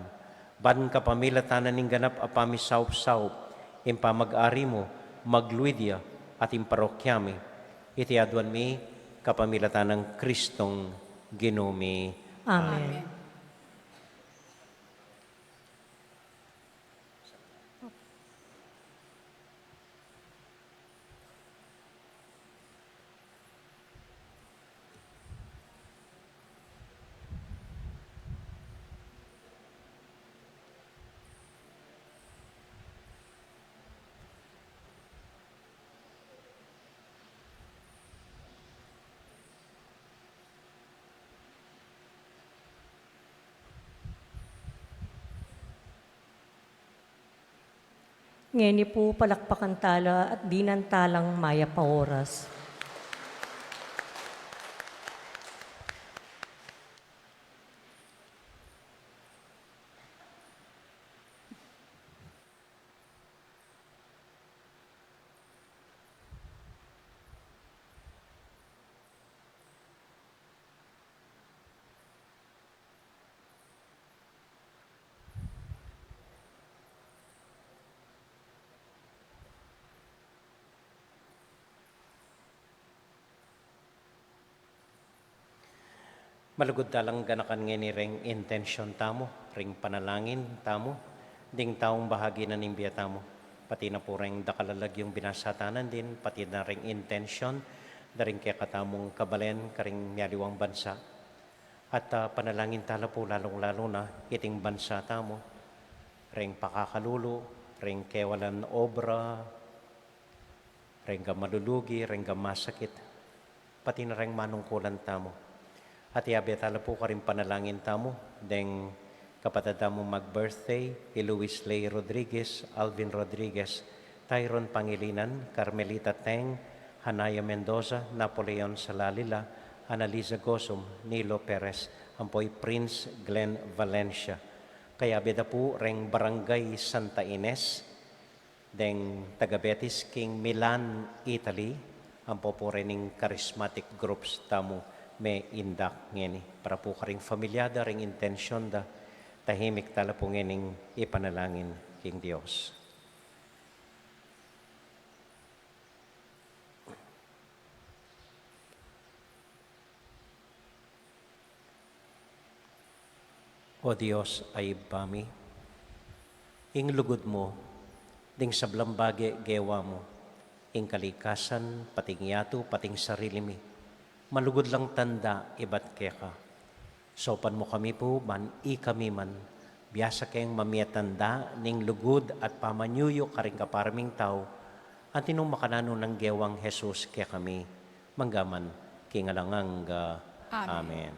Ban kapamilatan na ning ganap a pamisaup-saup, ing pamag-ari mu, magluid ya, at ing parokya mi. Iti aduan mi, kapamilatan nang Kristong Ginu mi. Amen. Amen. Ngeni pu, palakpakan tala at dinan talang mayap a oras. Malugud talang ganakan ngeni reng intensyon tamu, ring panalangin tamu, ding taung bahagi na ning bie tamu, pati na pu reng dakal a lagyung binasa ta nandin, pati na reng intensyon da ring kekatamung kabalen karing mialiwang bansa. At, ah, panalangin tala pu lalung-lalu na iting bansa tamu, reng pakakalulu, reng kewalan obra, reng ga malulugi, reng ga masakit, pati na reng manungkulan tamu. At iyabe tala pu karing panalangin tamu deng kapatad tamung mag-birthday, i Luis Ley Rodriguez, Alvin Rodriguez, Tyron Pangilinan, Carmelita Teng, Hanaya Mendoza, Napoleon Salalila, Annalisa Gozum, Nilo Perez, ampo i Prince Glenn Valencia. Kayabe da pu reng Barangay Santa Ines, deng taga-Betis king Milan, Italy, ampo pu rening charismatic groups tamu me-indak ngeni. Para pu karing familia da, reng intensyon da, tahimik tala pu ngening ipanalangin king Dios. O Dios a Ibpa mi, ing lugud mu ding sablang bage gewa mu, ing kalikasan, pati ing yatu, pati ing sarili mi, malugud lang tanda ibat keka. Saupan mu kami pu, ban ikami man, biasa keng mamiatanda ning lugud at pamanyuyu karing kapara ming tau, anti nung makananu nang gewang Jesus kekami, mangga man king alang angga. Amen. Amen.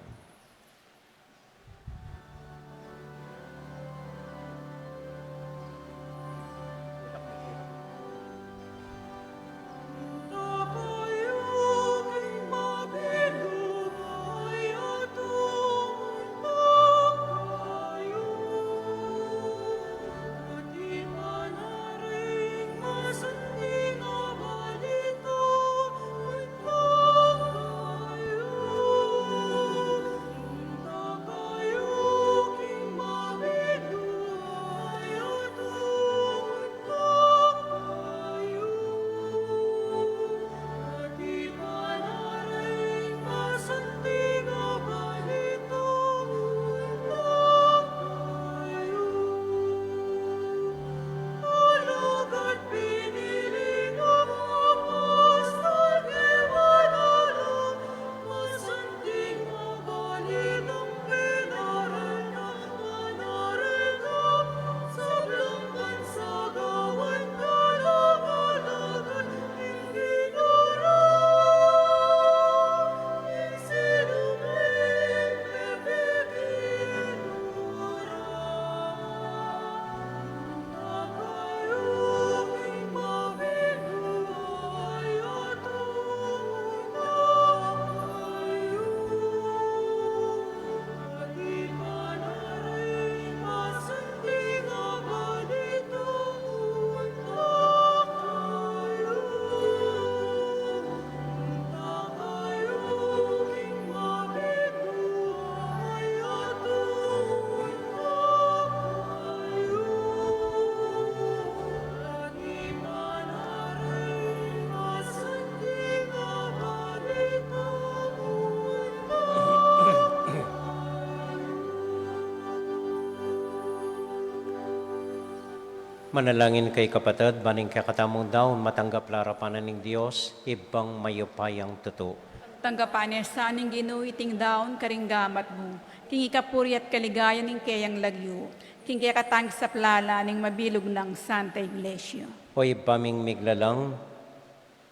Manalangin kayu, kapatad, ban ing kekatamung daun matanggap la arapan na ning Dios, Ibpang mayupayang tutu. Tanggapan na sa ning Ginu iting daun karing gamat mu, king ikapuri at kaligayan ning keyang lagyu, king kekatang saplalan ning mabilug nang Santa Iglesia. O Ibpa ming miglalang,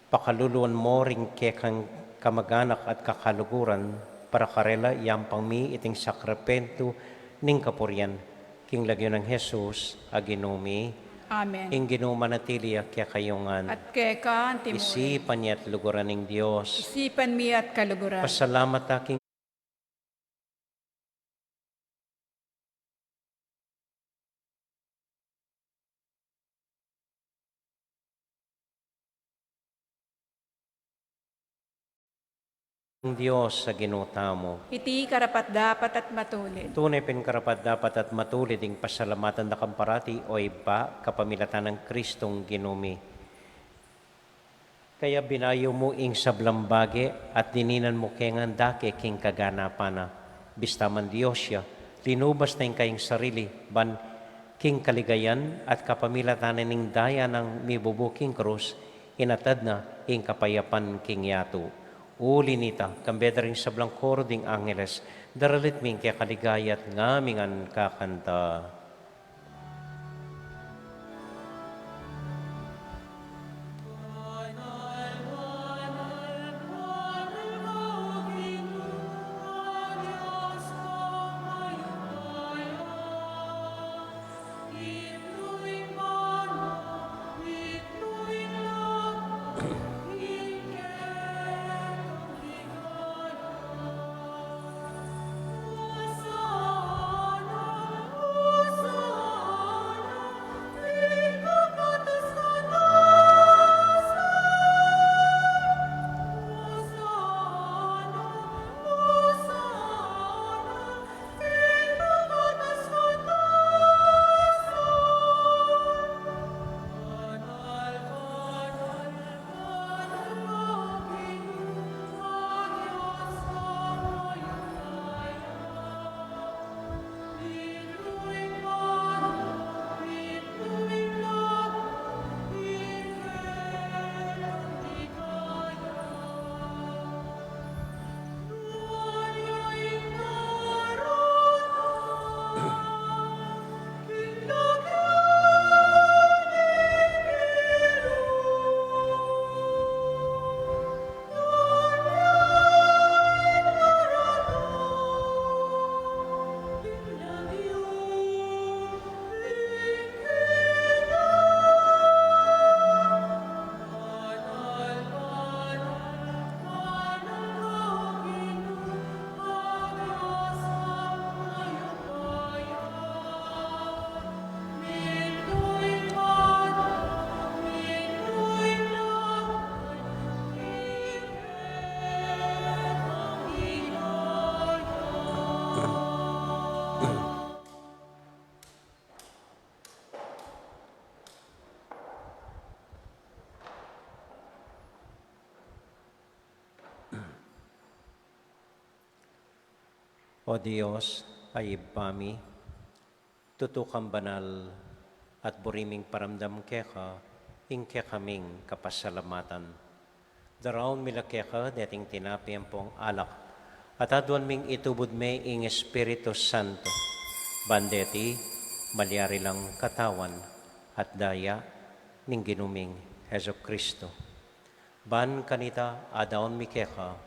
pakaluluan mu ring kekang kamaganak at kakaluguran, para karela yampang mi iting sakramento ning kapurian, king lagyu nang Jesus a Ginu mi. Amen. Ing Ginu manatili ya kekayu ngan. At keka anti mu rin. Isipan ya at luguran ning Dios. Isipan mi at kaluguran. Pasalamat ta king Dios a Ginu tamu. Iti karapat-dapat at matulid. Tune pin karapat-dapat at matulid ing pasalamatan da kang parati, O Ibpa, kapamilatan nang Kristong Ginu mi. Kaya binayu mu ing sablang bage at dininan mu ke ngan dake king kaganapan na. Bista man Dios ya, linubas na ing kayang sarili, ban king kaligayan at kapamilatan na ning daya nang mibubu king krus, inatad na ing kapayapan king yatu. Uli nita, kambe da ring sablang koro ding angeles, daralit mi ing kekaligaya at ngamingan kakanta. O Dios, a Ibpa mi, tutu kang banal, at buri ming paramdam keka ing kekaming kapasalamatan. Daraun mi la keka deting tinape ampong alak, at aduan ming itubud me ing Espiritu Santo, ban deti malyari lang katawan at daya ning Ginu ming Jesucristo. Ban kanita adaun mi keka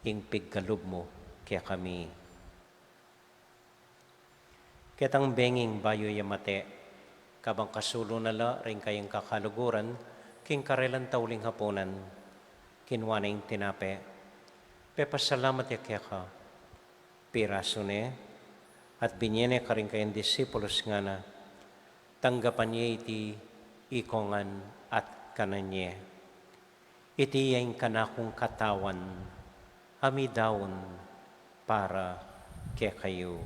ing pigkalub mu kekami. Ketang benging bayu ya mate, kabang kasulu na la ring kayang kakaluguran, king karelang tauling hapunan, kinua ne ing tinape, pepasalamat ya keka, pirasu ne, at binye ne karing kayang disipulus, ngana, tanggapan ye iti ikongan at kanan ye. Iti ya ing kanakung katawan, a midaun para kekayu.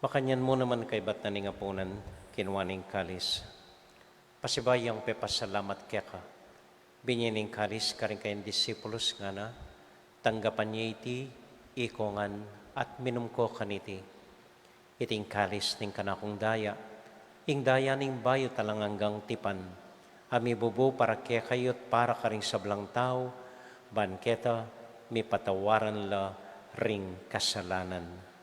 Makanyan mu naman kaibat na ning apunan, kinua ne ing kalis. Pasibayu yang pepasalamat keka, binye ne ing kalis karing kayang disipulus, ngana, tanggapan ye iti ikongan at minum ko kaniti. Iti ing kalis ning kanakung daya, ing daya ning bayu at alang anggang tipan, a mibubu para kekayu at para karing sablang tau, ban keta mipatawaran la ring kasalanan.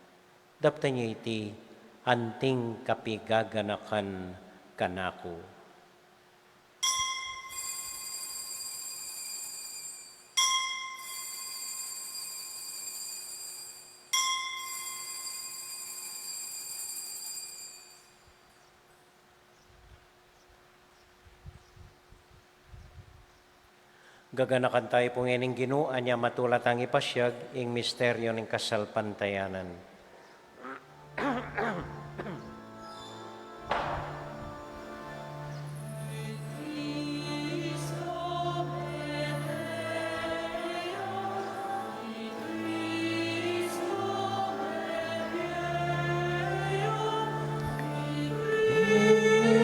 Daptan ye iti anting kapigaganakan kanaku. Gaganakan tayu pu ngening Ginu, anya matula tang ipasyag ing misteryu ning kasalpantayanan.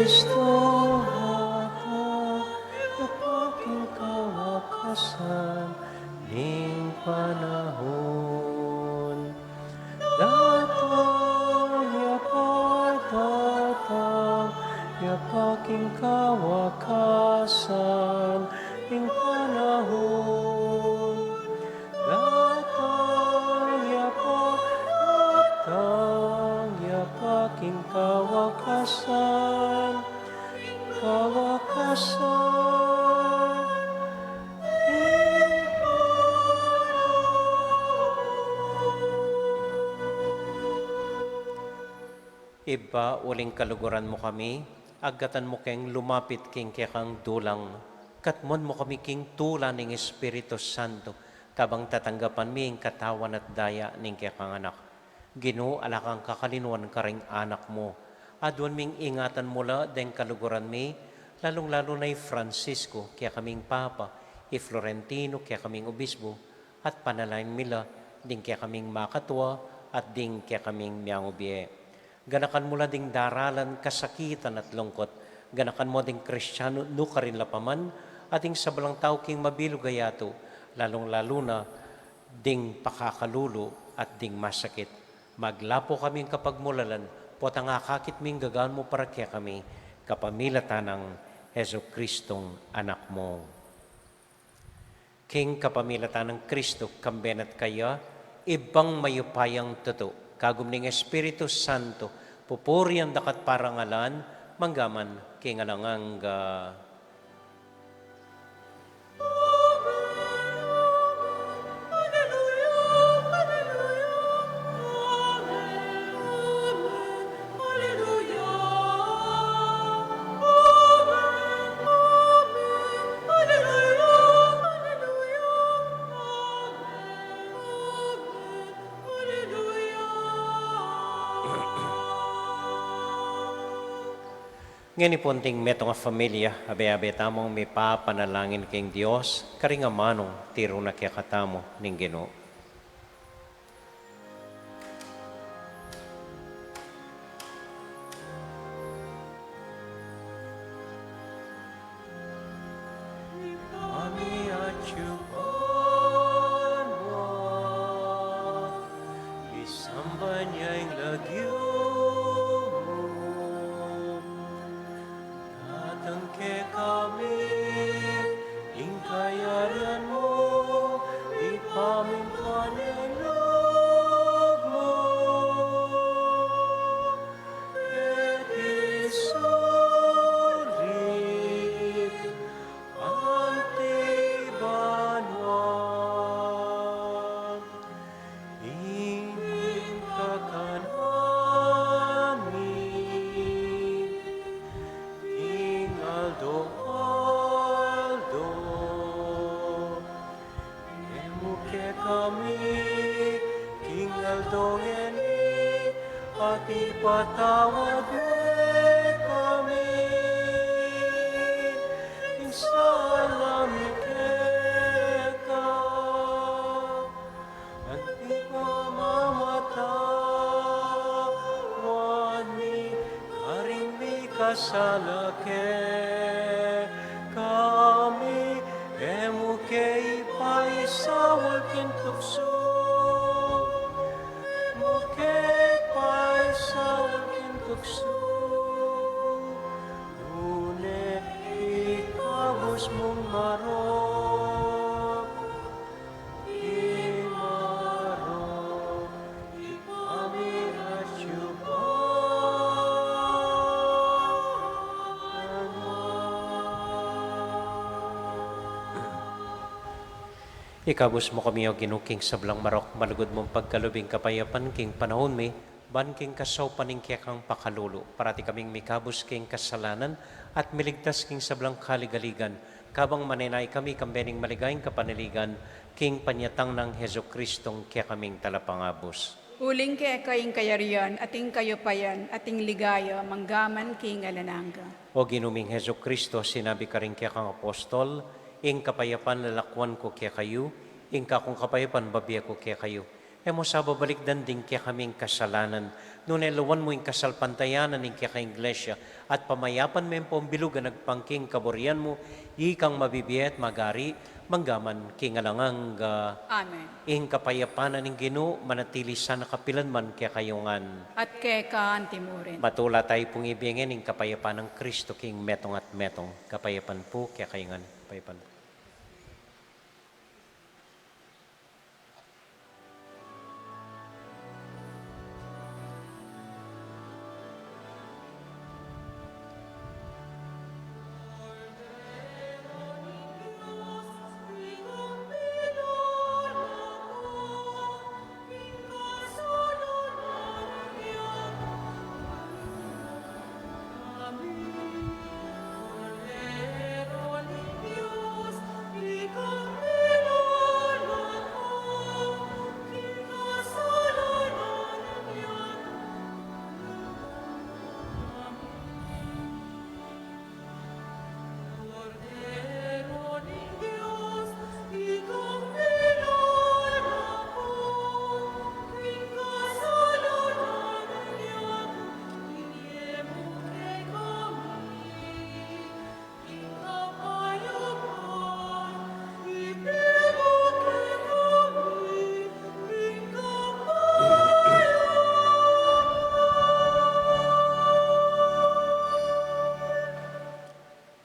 Kristo, datang ya pa king kawakasan ning panahun. Datang ya pa, datang ya pa king kawakasan ning panahun. Datang ya pa, datang ya pa king kawakasan, kawakasan. Ibpa, uling kaluguran mu kami, agkatan mu keng lumapit king kekang dulang, katmuan mu kami king tula ning Espiritu Santo, kabang tatanggapan mi ing katawan at daya ning kekang Anak. Ginu, ala kang kakalinuan karing anak mu. Aduan ming ingatan mu la deng kaluguran mi, lalung-lalu na i Francisco, kekaming Papa, i Florentino, kekaming Obispo, at panalangin mi la ding kekaming makatua, at ding kekaming miangubie. Ganakan mu la ding daralan, kasakitan at lungkut. Ganakan mu ding Kristiano nukarin la pa man, at ding sablang tau king mabilug a yatu, lalung-lalu na ding pakakalulu at ding masakit. Maglapo kaming kapagmulalan, potang akakit ming gagawan mu para kekami, kapamilatan nang Jesucristong Anak mu. King kapamilatan nang Kristo, kambe na at kaya, Ibpang mayupayang tutu, kagum ning Espiritu Santo, pupurian da ka at parangalan, mangga man king alang angga. Ngeni pung metung a familia, abe-abe tamung mipapanalangin king Dios, karing amanung tiru na kekatamu ning Ginu. Pamiatyu banua, isamban ya ing lagyu mu. Datang kekami ing kayarian mu, ipamintuan ing lub mu. Keti sulip anti banua, ing kanan mi king aldo-aldo. Ibie mu kekami king aldo ngeni, at ipatawad mu kekami ing sala mi keka, anti pamamatawad mi karing mikasala kekami, e mu ke ipaisaul king tuksu, e mu ke ipaisaul king tuksu, nune ikabus mung marok, ing marok, ipamiatyu banua. Ikabus mu kami, O Ginu, king sablang marok, malugud mung pagkalub ing kapayapan king panaun mi, ban king kasaupan ning kekang pakalulu, parati kaming mikabus king kasalanan at miligtas king sablang kaligaligan, kabang manenaya kami kambe ning maligayang kapanaligan, king panyatang nang Jesucristong kekaming Talapangabus. Uling keka ing kayarian, at ing kayupayan, at ing ligaya, manggaman king alang angga. O Ginu ming Jesucristo, sinabi karing kekang apostol, ing kapayapan lalakuan ku kekayu, ing kakung kapayapan babie ku kekayu. E mu sa babalikdan ding kekaming kasalanan, nune lawan mu ing kasalpantayanan ning kekang Iglesia, at pamayapan me ing pung bilug a agpang king kaburian mu, ikang mabibie at magari, manggaman king alang angga. Amen. Ing kapayapan ning Ginu, manatili sana kapilan man kekayu ngan. At keka anti murin. Matula tayu pung ibie ngeni ing kapayapan nang Kristo king metung at metung. Kapayapan pu kekayu ngan. Kapayapan pu.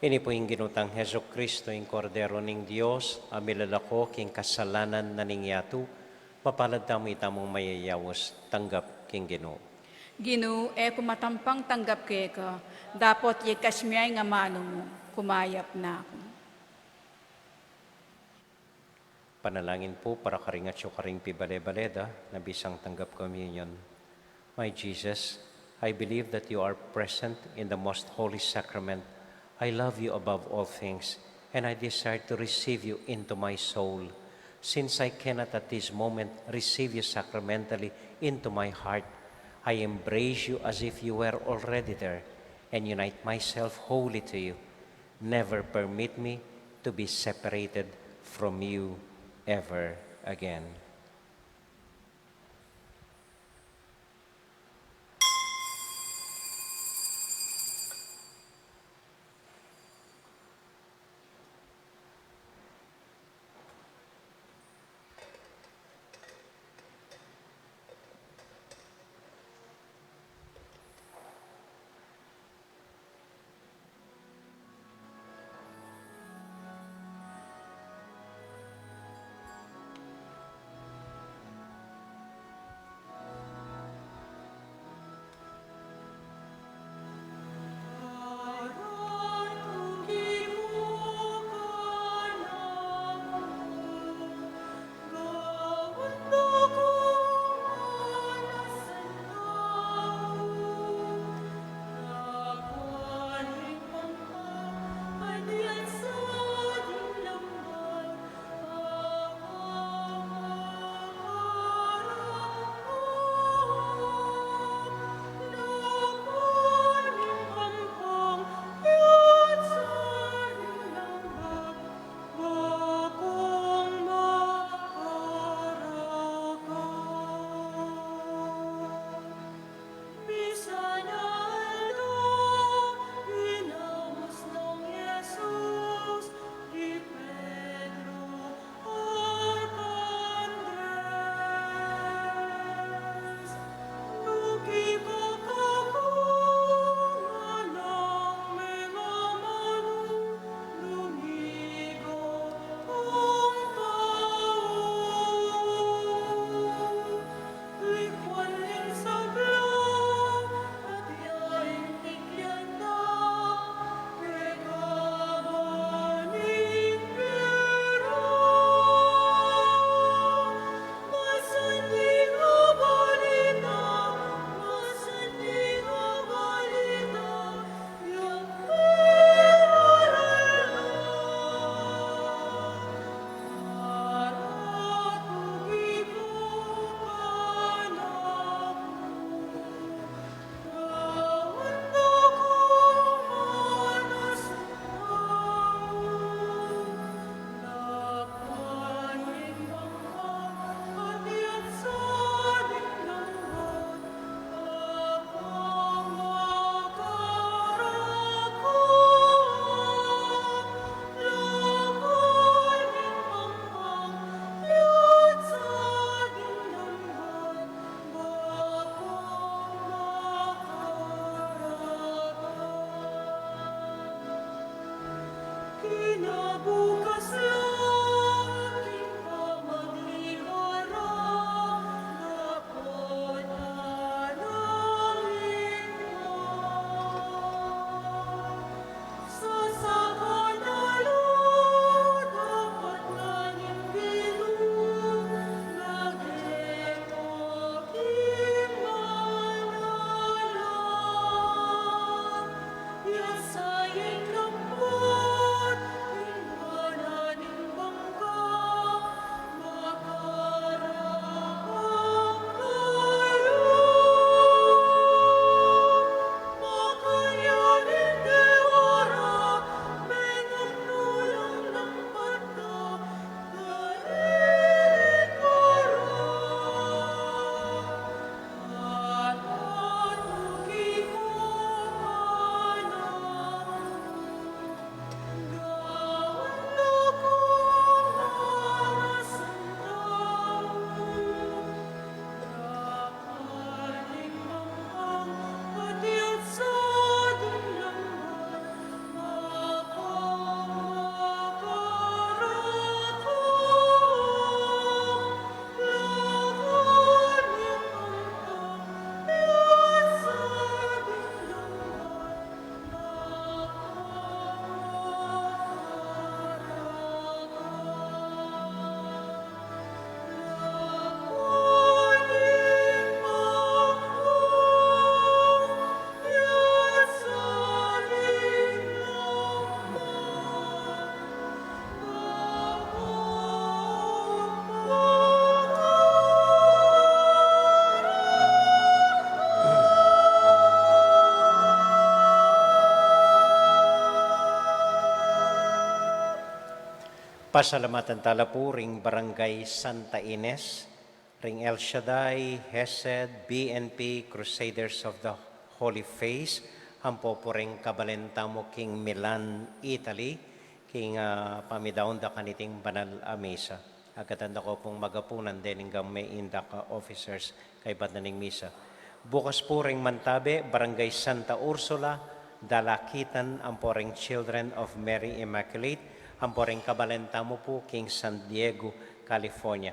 Ini pu ing Ginu tang Jesucristo, ing Kordero ning Dios, a milalako king kasalanan na ning yatu. Mapalad tamu, itamu mayayaus, tanggap king Ginu. Ginu, e ku matampang tanggap keka, dapot yegkas mu ya ing amanu mu, kumayap na ku. Panalangin pu para karing atyu karing pibale-bale da, na bisang tanggap communion. My Jesus, I believe that you are present in the most holy sacrament. I love you above all things, and I desire to receive you into my soul. Since I cannot at this moment receive you sacramentally into my heart, I embrace you as if you were already there. and unite myself wholly to you. Never permit me to be separated from you ever again. Pasalamatan tala pu ring Barangay Santa Ines, ring El Shaddai, Hesed, B N P, Crusaders of the Holy Face, ampo pu ring kabalen tamu king Milan, Italy, king, ah, pamidaun da kaniting banal a misa. Agatan da ko pung magapunan dening gamu me ing dakal a officers kaybat na ning misa. Bukas pu ring Mantabe, Barangay Santa Ursula, Dalakitan, ampo ring Children of Mary Immaculate, ampo ring kabalen tamu pu king San Diego, California.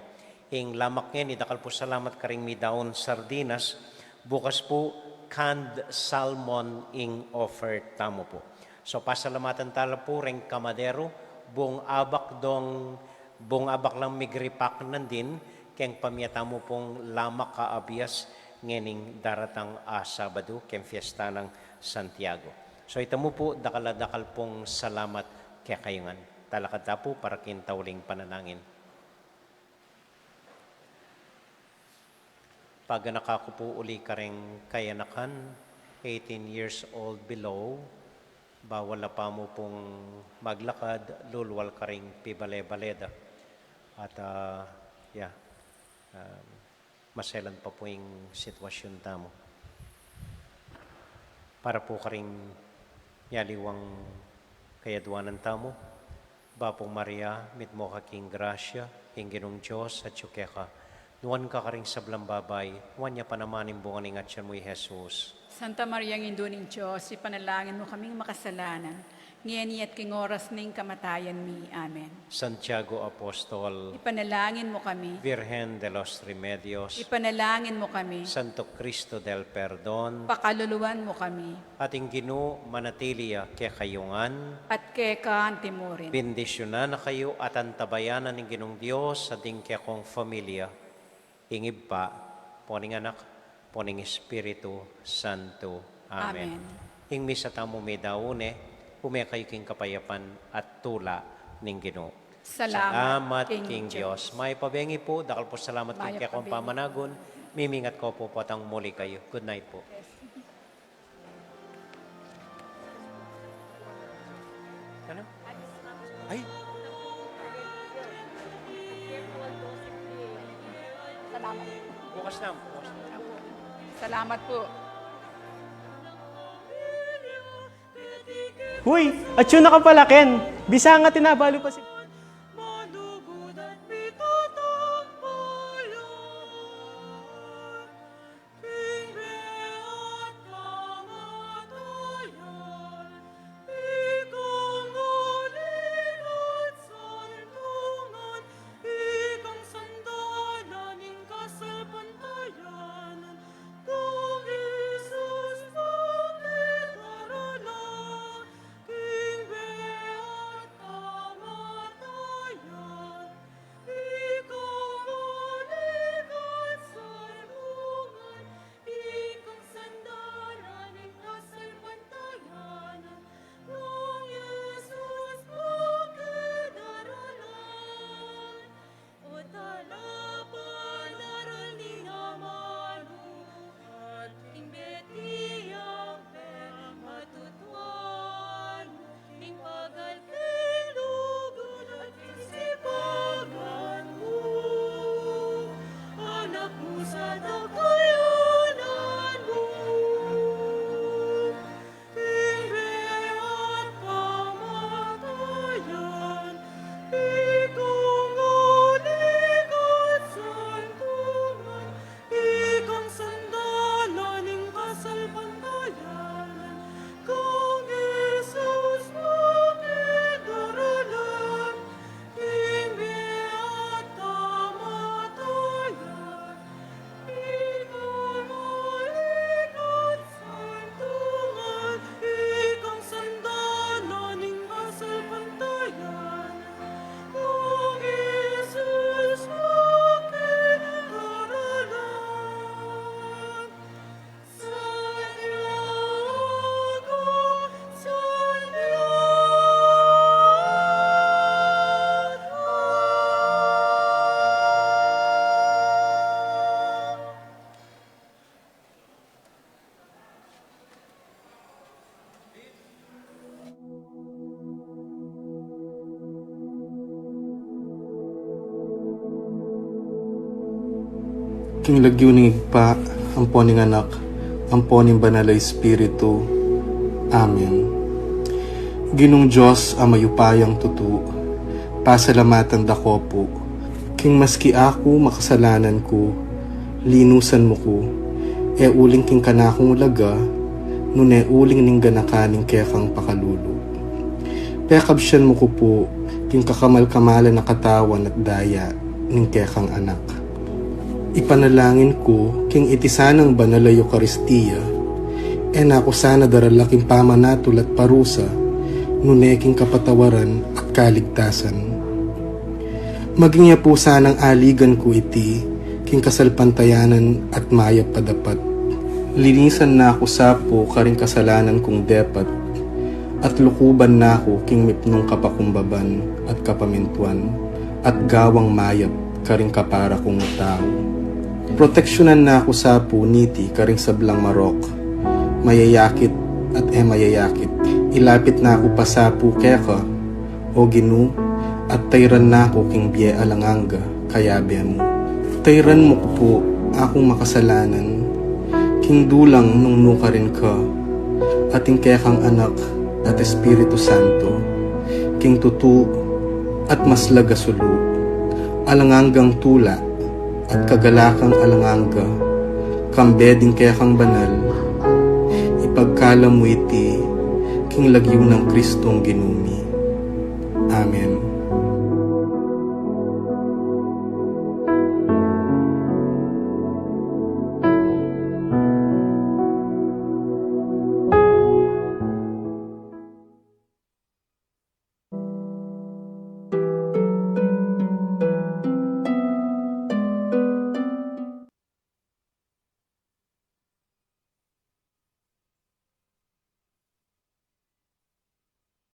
Ing lamak ngeni, dakal pu salamat karing midaun sardinas, bukas pu canned salmon ing offer tamu pu. So, pasalamatan tala pu ring kamadero, bung abak dong, bung abak lang migripak nandin, keng pamie tamu pung lamak a abias ngening daratang a Sabadu, keng fiesta nang Santiago. So, ita mu pu, dakal a dakal pung salamat kekayu ngan. Talakad ta pu para king tauling panalangin. Paganaka ku pu uli karing kayanakan, eighteen years old below, bawal la pa mu pung maglakad, lulwal karing pibale-bale da. At, ah, yeah, um, maselan pa pu ing sitwasyun tamu. Para pu karing yaliwang kayadwanan tamu, Bapu Maria, mitmu ka king grasya, ing Ginung Dios atyu keka. Nuan ka karing sablang babai, nuan ya pa naman ing bunga ning atyan mu, i Jesus. Santa Maria, Indu ning Dios, ipanalangin mu kaming makasalanan, ngeni at king oras ning kamatayan mi. Amen. Santiago Apostol, ipanalangin mu kami. Virgen de los Remedios, ipanalangin mu kami. Santo Cristo del Perdon, pakaluluan mu kami. At ing Ginu manatili ya kekayu ngan. At keka anti mu rin. Bendisyunan na kayu at antabayanan ning Ginung Dios, at ing kekong familia, ing Ibpa, ampo ning Anak, ampo ning Espiritu Santo. Amen. Amen. Ing misa tamu midaun ne, ume kayu king kapayapan at tula ning Ginu. Salamat king Dios. Mayap a bengi pu, dakal pu salamat king kekong pamanagun, mimingat ko pu potang muli kayu. Good night pu. Ano? Ay! Salamat. Bukas na, bukas na. Salamat po. Huy! Atsu na ka pala, Ken. Bisa nga tinabalu pa si King lagyu ning Ibpa, ampo ning Anak, ampo ning Banal a Espiritu. Amen. Ginung Dios a mayupayang tutu, pasalamatan da ka pu, king maski aku makasalanan ku, linusan mu ku, e uling king kanakung laga, nune uling ning ganakan ning kekang pakalulu. Pekabsian mu ku pu, king kakamal-kamalan a katawan at daya ning kekang Anak. Ipanalangin ku, king iti sanang banal a Eukaristia, e na ku sana darala king pamanatul at parusa, nune king kapatawaran at kaligtasan. Maging ya pu sanang aligan ku iti, king kasalpantayanan at mayap a dapat. Linisan na ku sa pu karing kasalanan kung depat, at lukuban na ku king mipnung kapakumbaban at kapamintuan, at gawang mayap karing kapara kung tau. Proteksyunan na ku sa pu niti karing sablang marok, mayayakit at e mayayakit. Ilapit na ku pa sa pu keka, O Ginu, at tayran na ku king bie alang angga, kayabe mu. Tayran mu ku pu akung makasalanan, king dulang nung nukarin ka, at ing kekang Anak at Espiritu Santo, king tutu at maslag a sulu, alang anggang tula at kagalakang alang angga, kambe ding kekang banal, ipagkalam mu iti, king lagyu nang Kristong Ginu mi. Amen.